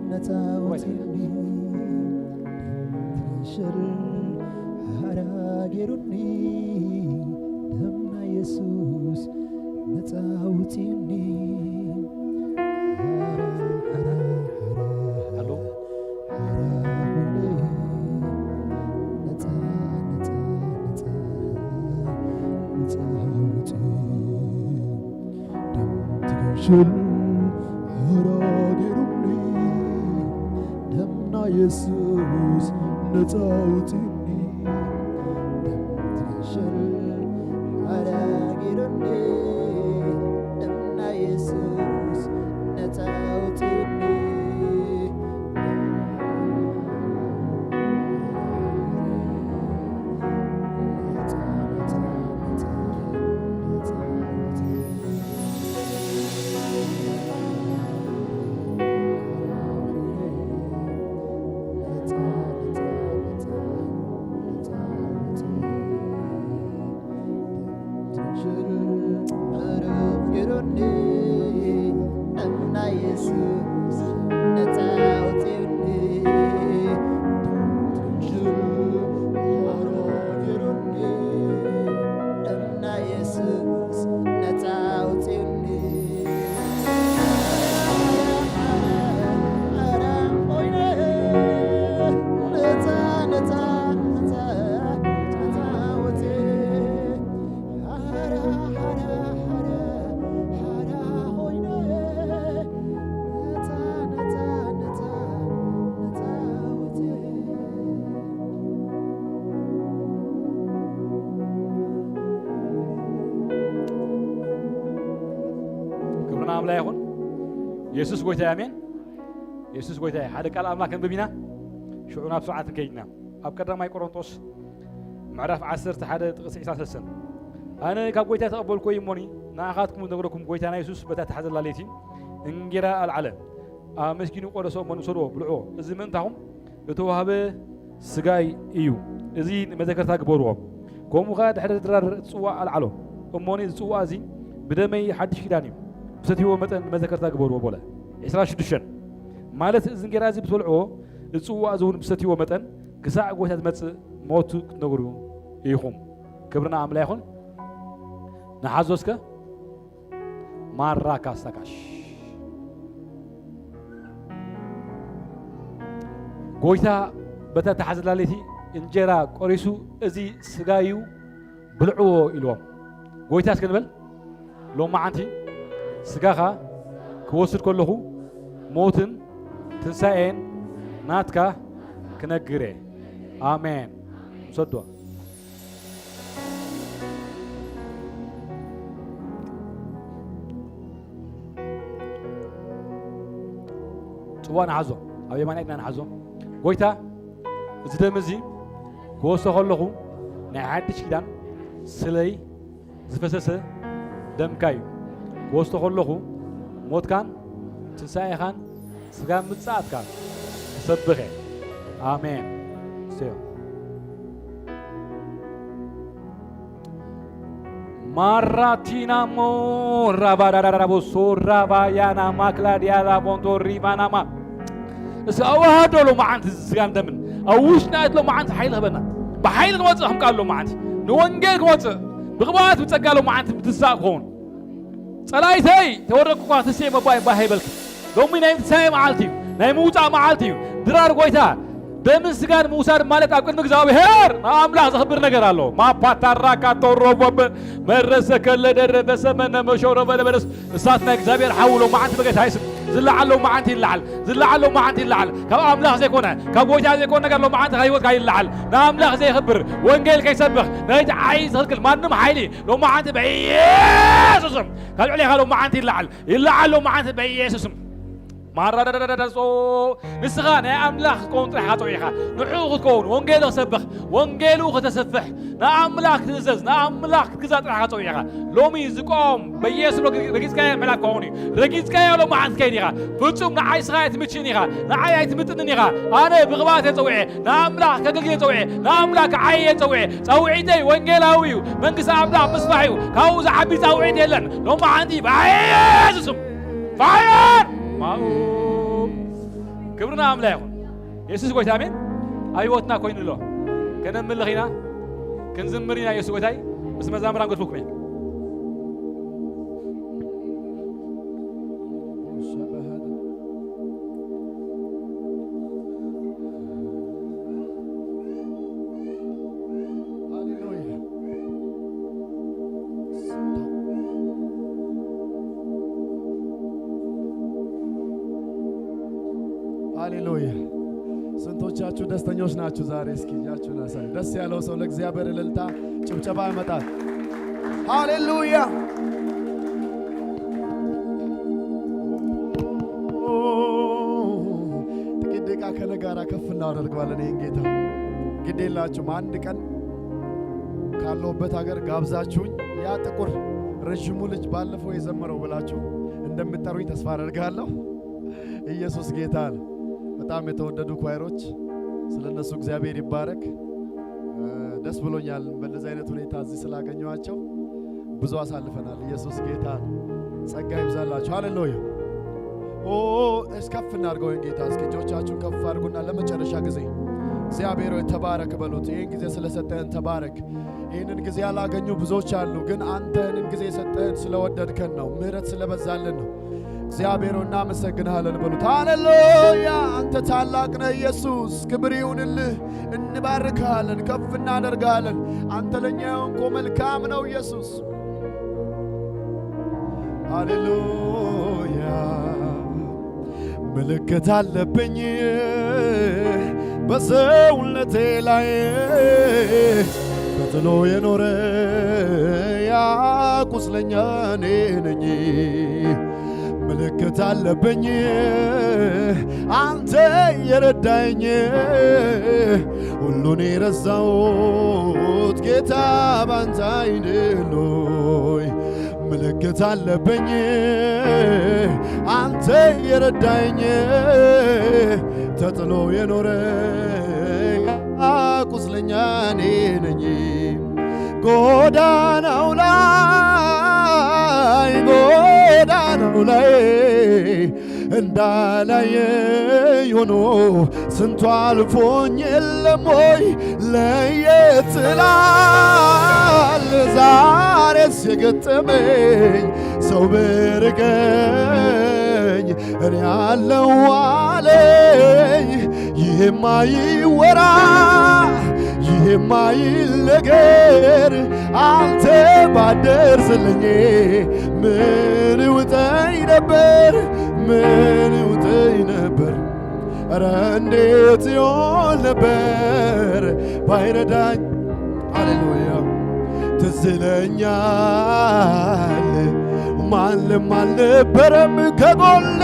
ነጻ ኣውጺኡኒ። ደም ትክንሽል ሓራ ገይሩኒ፣ ደም ናይ የሱስ ነጻ ኣውጺኡኒ። ሓራ፣ ሓራ፣ ሓራ፣ ኣሎ። ሓራ ኾይነ ነጻ፣ ነጻ፣ ነጻ፣ ነጻ ውጽእ። ደም ትገሽል ሓራ ገይሩኒ፣ ደም ናይ የሱስ ነጻ ውጽእኒ። ደም ትገሽል ሓራ ገይሩኒ፣ ደም ናይ የሱስ ነጻ ውጽእኒ። ክብርና ኣምላኽ ይኹን። የሱስ ጎይታ ኣሜን። የሱስ ጎይታ። ሓደ ቃል ኣምላኽ ከንብብ ኢና። ሽዑ ናብ ስርዓት ንከይድ ኢና። ኣብ ቀዳማይ ቆሮንቶስ ምዕራፍ ዓሰርተ ሓደ ጥቕሲ ዕስራን ሰለስተን፣ ኣነ ካብ ጎይታ ተቐበልኩ እዩ እሞኒ፣ ንኣኻትኩም ዝነግረኩም፣ ጎይታና የሱስ በታ እተሓዘላ ለይቲ እንጌራ ኣልዓለ፣ ኣመስጊኑ ቆረሶ፣ እሞኒ ውሰድዎ፣ ብልዕዎ፣ እዚ ምእንታኹም እተዋህበ ስጋይ እዩ፣ እዚ ንመዘከርታ ግበርዎ። ከምኡ ኸኣ ድሕሪ ድራር ጽዋእ ኣልዓሎ፣ እሞኒ፣ እዚ ጽዋእ እዚ ብደመይ ሓድሽ ኪዳን እዩ፣ ብሰትይዎ መጠን ንመዘከርታ ግበርዎ በለ። ዕስራን ሽዱሽተን፣ ማለት እዚ እንጌራ እዚ ብትበልዕዎ፣ እዚ ጽዋእ እዚ እውን ብሰትይዎ መጠን ክሳዕ ጐይታ ዝመጽእ ሞቱ ክትነግሩ ኢኹም። ክብርና ኣምላኽ ይኹን። ንሓዞ እስከ። ማራ ካስታካሽ። ጎይታ በታ ተሓዘላ ለይቲ እንጀራ ቆሪሱ፣ "እዚ ስጋ እዩ፣ ብልዕዎ" ኢልዎም። ጎይታ እስከ ንበል። ሎማዓንቲ ስጋኻ ክወስድ ከለኹ ሞትን ትንሳኤን ናትካ ክነግር እየ። ኣሜን። ውሰድዋ። ጽዋ ንሓዞ፣ ኣብ የማናይ ኢድና ንሓዞ። ጎይታ፣ እዚ ደም እዚ ክወስዶ ከለኹ ናይ ሓድሽ ኪዳን ስለይ ዝፈሰሰ ደምካ እዩ። ክወስዶ ከለኹ ሞትካን ትንሳኤኻን ስጋ ምጽኣትካ ክሰብኽ እየ። ኣሜን። እሰዮ። ማራቲናሞ ራባዳዳራቦ ሶራባያና ማክላዲያ ላቦንቶ ሪባናማ። እስኪ ኣዋህዶ ሎማዓንቲ ስጋን ደምን ኣብ ውሽጥና እቲ ሎማዓንቲ ሓይሊ ክበና፣ ብሓይሊ ንወፅእ ከም ቃል ሎማዓንቲ ንወንጌል ክወፅእ ብቕብኣት ብፀጋ ሎማዓንቲ ምትሳእ ክኸውን። ጸላይተይ ተወረድኩ እኳ ትስየ መባይ ባህ ይበልክ። ሎሚ ናይ ትንሳኤ መዓልቲ እዩ፣ ናይ ምውጻእ መዓልቲ እዩ። ድራር ጎይታ ደምን ስጋን ምውሳድ ማለት ኣብ ቅድሚ እግዚኣብሔር ንኣምላኽ ዘኽብር ነገር ኣሎ። ማፓታራ ካቶሮቦብ መረሰ ከለ ደረበ ሰመነ መሾሮ በለበለስ እሳት ናይ እግዚኣብሔር ሓው ሎማዓንቲ በጌታ ይስም ዝለዓል ሎማዓንቲ ይለዓል፣ ዝለዓል ሎማዓንቲ ይለዓል። ካብ ኣምላኽ ዘይኮነ ካብ ጎይታ ዘይኮነ ነገር ሎማዓንቲ ካብ ህይወትካ ይለዓል። ንኣምላኽ ዘይኽብር ወንጌል ከይሰብኽ ነይቲ ዓይኒ ዝኽልክል ማንም ሓይሊ ሎማዓንቲ በኢየሱስም ካብ ልዕሌኻ ሎማዓንቲ ይለዓል፣ ይለዓል ሎማዓንቲ በኢየሱስም። ማራዳዳዳዳጾ ንስኻ ናይ ኣምላኽ ክትከውን ጥራሕ ኢኻ ጸዊዕኻ። ንዕኡ ክትከውን፣ ወንጌሉ ክሰብኽ፣ ወንጌሉ ከተስፍሕ፣ ንኣምላኽ ክትእዘዝ፣ ንኣምላኽ ክትግዛእ ጥራሕ ኢኻ ጸዊዕኻ። ሎሚ ዝቆም በኢየሱስ ረጊጽካዮ ምሕላፍ ክኸውን እዩ። ረጊጽካዮ ሎማዓንቲ ትከይድ ኢኻ። ፍጹም ንዓይ ስኻ ኣይትምችእን ኢኻ። ንዓይ ኣይትምጥንን ኢኻ። ኣነ ብቕብኣት እየ ጸዊዐ። ንኣምላኽ ከገልግል እየ ጸዊዐ። ንኣምላኽ ክዓይ እየ ጸዊዐ። ጻውዒተይ ወንጌላዊ እዩ። መንግስቲ ኣምላኽ ምስፋሕ እዩ። ካብኡ ዝዓቢ ጻውዒት የለን። ሎማዓንቲ ብኢየሱስ ስም ፋየር! ማኡ ክብሪ ንኣምላኽ ይኹን። የሱስ ጎይታ ኣሜን። ኣብ ህይወትና ኮይኑ ኣሎ። ከነምልኽ ኢና፣ ክንዝምር ኢና። የሱስ ጎይታይ ምስ መዛምራን ገድፍኩም እየ። ሃሌሉያ። ሃሌሉያ። ስንቶቻችሁ ደስተኞች ናችሁ ዛሬ? እስኪ እጃችሁን አሳዩ። ደስ ያለው ሰው ለእግዚአብሔር እልልታ፣ ጭብጨባ ያመጣል። ሃሌሉያ። ጥቂት ደቂቃ ከነ ጋራ ከፍ እናደርገዋለን ይህን ጌታ። ግድ የላችሁም፣ አንድ ቀን ካለሁበት ሀገር ጋብዛችሁኝ ያ ጥቁር ረዥሙ ልጅ ባለፈው የዘመረው ብላችሁ እንደምትጠሩኝ ተስፋ አደርጋለሁ። ኢየሱስ ጌታ ነው። በጣም የተወደዱ ኳየሮች፣ ስለ እነሱ እግዚአብሔር ይባረክ። እ፣ ደስ ብሎኛል በእንደዚህ አይነት ሁኔታ እዚህ ስላገኘኋቸው። ብዙ አሳልፈናል። ኢየሱስ ጌታ ነው። ጸጋ ይብዛላችሁ። ሃሌሉያ። ኦ፣ እስከፍ እናድርገው ይህን ጌታ። እስኪ እጆቻችሁን ከፍ አድርጉና ለመጨረሻ ጊዜ እግዚአብሔር ሆይ ተባረክ በሉት። ይህን ጊዜ ስለሰጠህን ተባረክ። ይህንን ጊዜ ያላገኙ ብዙዎች አሉ፣ ግን አንተ ይህንን ጊዜ የሰጠህን ስለወደድከን ነው፣ ምህረት ስለበዛልን ነው። እግዚአብሔር ሆይ እናመሰግንሃለን በሉት። ሃሌሉያ! አንተ ታላቅ ነህ ኢየሱስ፣ ክብር ይሁንልህ። እንባርክሃለን፣ ከፍ እናደርግሃለን። አንተ ለእኛ የሆንከው መልካም ነው ኢየሱስ። ሃሌሉያ። ምልክት አለብኝ በሰውነቴ ላይ ተጥሎ የኖረ ያ ቁስለኛ እኔ ነኝ። ምልክት አለብኝ አንተ የረዳኝ፣ ሁሉን የረሳሁት ጌታ ባንተ አይደለሁኝ። ምልክት አለብኝ አንተ የረዳኝ፣ ተጥሎ የኖረ ቁስለኛ እኔ ነኝ። ጎዳናው ላይ፣ ጎዳናው ላይ እንዳላየ ሆኖ ስንቱ አልፎኝ የለም ወይ? ለየት ይላል ዛሬስ የገጠመኝ። ሰው ብርቀኝ እኔ አለው አለኝ። ይሄማ ይወራ፣ ይሄማ ይነገር፣ አንተ ባደርስልኝ ምን ይውጠኝ ነበር? ምን ይውጠኝ ነበር? ኧረ እንዴት ይሆን ነበር ባይረዳኝ? ሃሌሉያ። ትዝ ይለኛል ማንም አልነበረም ከጎኔ፣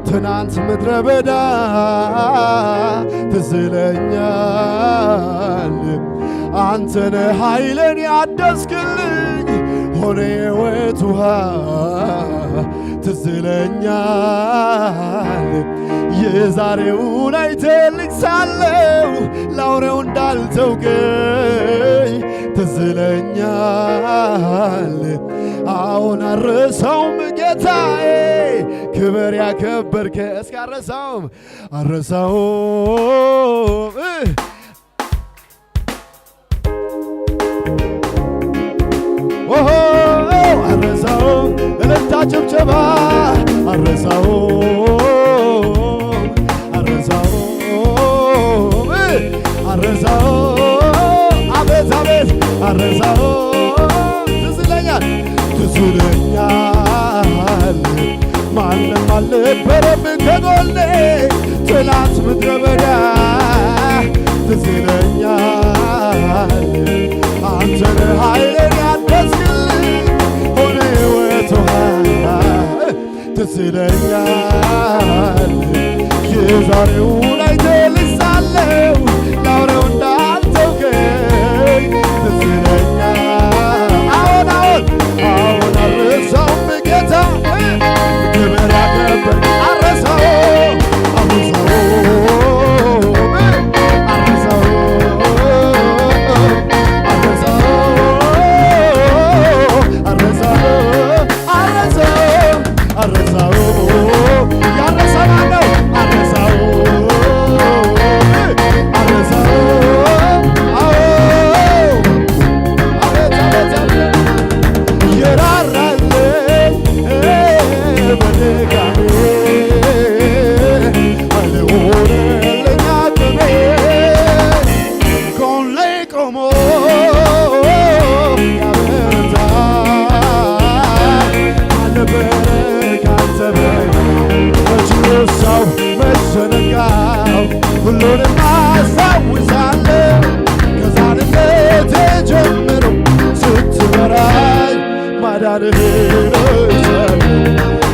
ትናንት ምድረ በዳ ትዝ ይለኛል። አንተነ ኃይልን ያደስክልኝ ሆነ የሕይወት ውሃ ትዝ ይለኛል። የዛሬውን አይተልኝ ሳለው ላውሬው እንዳልተውከኝ ትዝ ይለኛል። አሁን አረሳውም ጌታዬ ክብር ያከበርከ እስኪ አረሳውም አረሳውም እ ኦሆ አረሳው እልልታ ጭብጨባ አረሳው አረሳው አረሳው አቤት አቤት አረሳው ትዝ ይለኛል ትዝ ይለኛል ማንም አልነበረም ከጎኔ ትላንት ምድረ በዳ ትዝ ይለኛል አንተን ኃይልን ያደስክልኝ ሆነ ሕይወት ውሃ ትዝ ይለኛል የዛሬውን አይተልሳለው ላውሬው እንዳልተውከኝ ትዝ ይለኛል አሁን አሁን አሁን አረሳውም ጌታ ክብር ያከበር አረሳው አረሳው አረሳው አረሳው አረሳው አረሳው አረሳው ያረሳናለው አረሳው አረሳው አዎ አቤት አቤት አቤት የራራልኝ በድካሜ አልሆነልኝ አቅሜ ጎን ላይ ቆሞ ያበረታኝ አልነበረ ካንተ በላይ መች ረሳው መች ዘነጋው ሁሉንም አስታውሳለሁ ከሕፃንነቴ ጀምሮ ስትመራኝ ማዳንህን እዘምር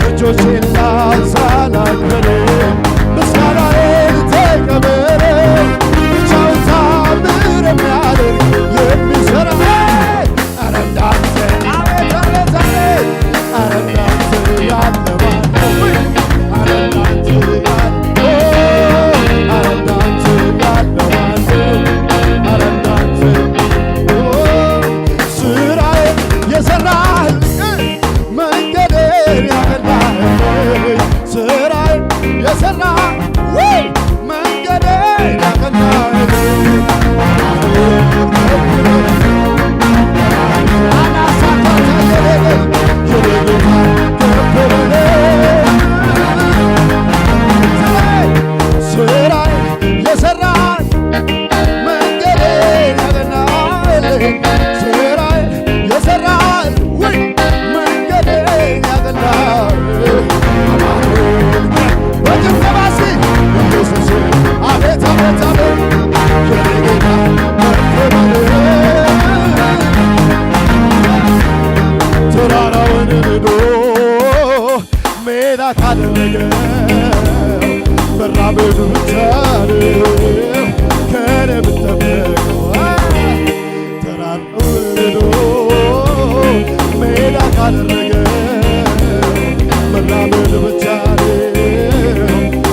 እጆቼን ላንሳ ላክብር ምስጋናዬን ተቀበል ብቻውን ታምር የሚያደርግ የሚሰራ ኧረ እንዳንተ አቤት አቤት አቤት ኧረ እንዳንተ ያለ ማነው ኧረ እንዳንተ ያለ ኧረ እንዳንተ ያለ ማነው ኧረ እንዳንተ ስራዬን የሰራህልኝ መንገዴን ያቀናህልኝ ስራዬን የሰራህ ወይ መንገዴን ያቀናህልኝ አናሳታታየሌ የኔ ጌታ ከበረለ ስራዬን የሰራህ መንገዴን ያቀናህልኝ ስራዬን የሰራህ ወይ መንገዴን ያቀናህ በጭብጨባ እስኪ ኢየሱስ አቤት አቤት አቤት የኔ ጌታ ተራራውን ንዶ ሜዳ ካደረገ መራመድ ብቻ ነው ከኔ የምጠበቀው። ተራራውን ንዶ ሜዳ ካደረገ መራመድ ብቻ ነው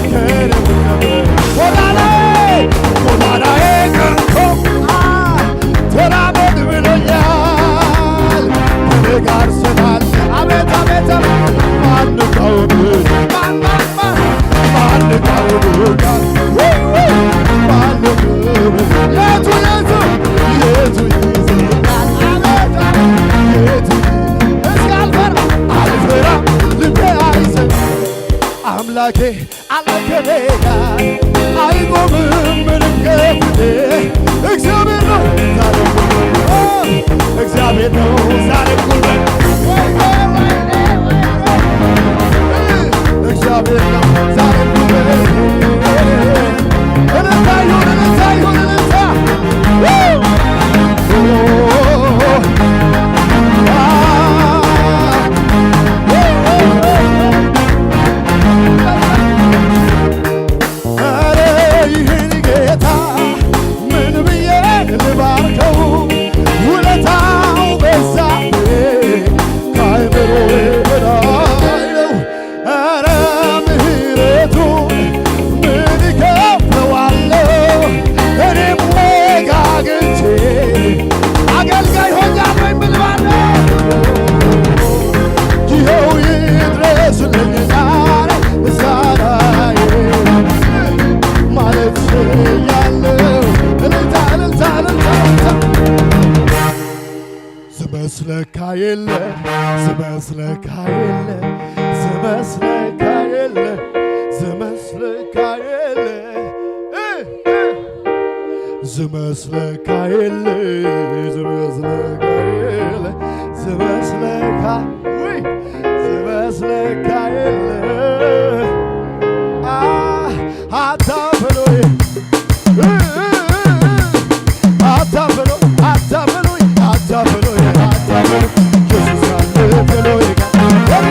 ከኔ የምጠበቀው። ጎዳናዬ ጎዳናዬ ቀንቶ ተራመድ ብሎኛል ከኔ ጋር ስላለ። አቤት አቤት አቤት ማን ቃወም ማን አምላኬ አለ ከኔ ጋር፣ አይቆምም ምንም ከፊቴ። እግዚአብሔር ነው ዛሬ ጉልበቴ፣ እግዚአብሔር ነው ዛሬ ጉልበቴ። እግዚአብሔር ነው ዛሬ ጉልበቴ። እልልታ ይሁን፣ እልልታ ይሁን፣ እልልታ። ኧረ ይህን ጌታ ምን ብዬ ልባርከው? ውለታው በዛብኝ፣ ከአእምሮዬ በላይ ነው። ኧረ ምሕረቱን ምን እከፍለዋለሁ? እኔም ወጋግቼ አገልጋይ ሆኛለሁ የምልባለው። ይኸው ይድረስልኝ ዛሬ ምስጋናዬ ማለት ችያለሁ። እልልታ፣ እልልታ፣ እልልታ፣ እልልታ። ዝመስለካ የለ፣ ዝመስለካ የለ፣ ዝመስለካ የለ፣ ዝመስለካ የለ። እ፣ እ። ዝመስለካ የለ፣ ዝመስለካ የለ፣ ዝመስለካ፣ ውይ፣ ዝመስለካ የለ። አ፣ አታፍሎይ፣ እ፣ እ፣ እ፣ እ። አታፍሎይ፣ አታፍሎይ፣ አታፍሎይ፣ አታፍሎይ። ኢየሱስ አለ ፍሎይ ጋር።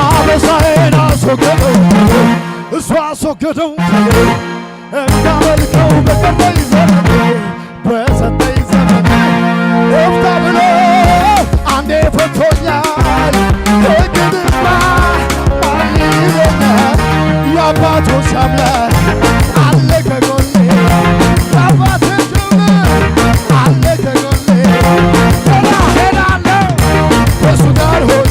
አበሳዬን አስወገደው፣ እሱ አስወገደው። እንዳመልከው በቀረኝ ዘመን፣ በሰጠኝ ዘመን እፍታ ብሎ አንዴ ፈቶኛል። ከእንግዲህማ ማን ይለኛል? የአባቶች አምላክ አለ ከጎኔ። የአባቶች አምላክ አለ ከጎኔ። ሄዳ፣ ሄዳለሁ ከእሱ ጋር ሆኜ።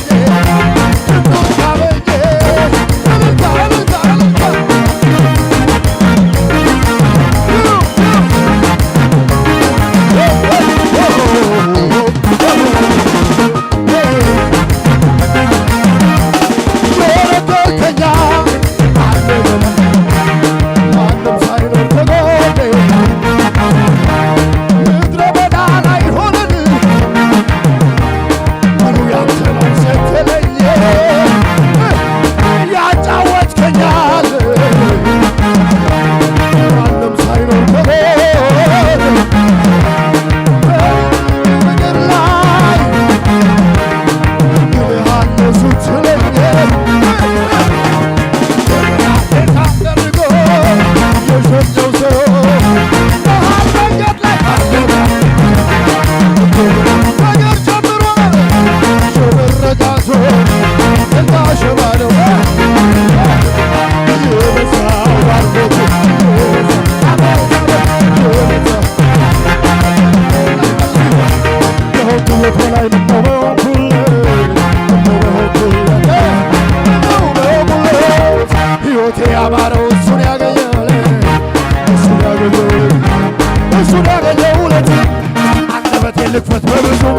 ንክፈት በብዙም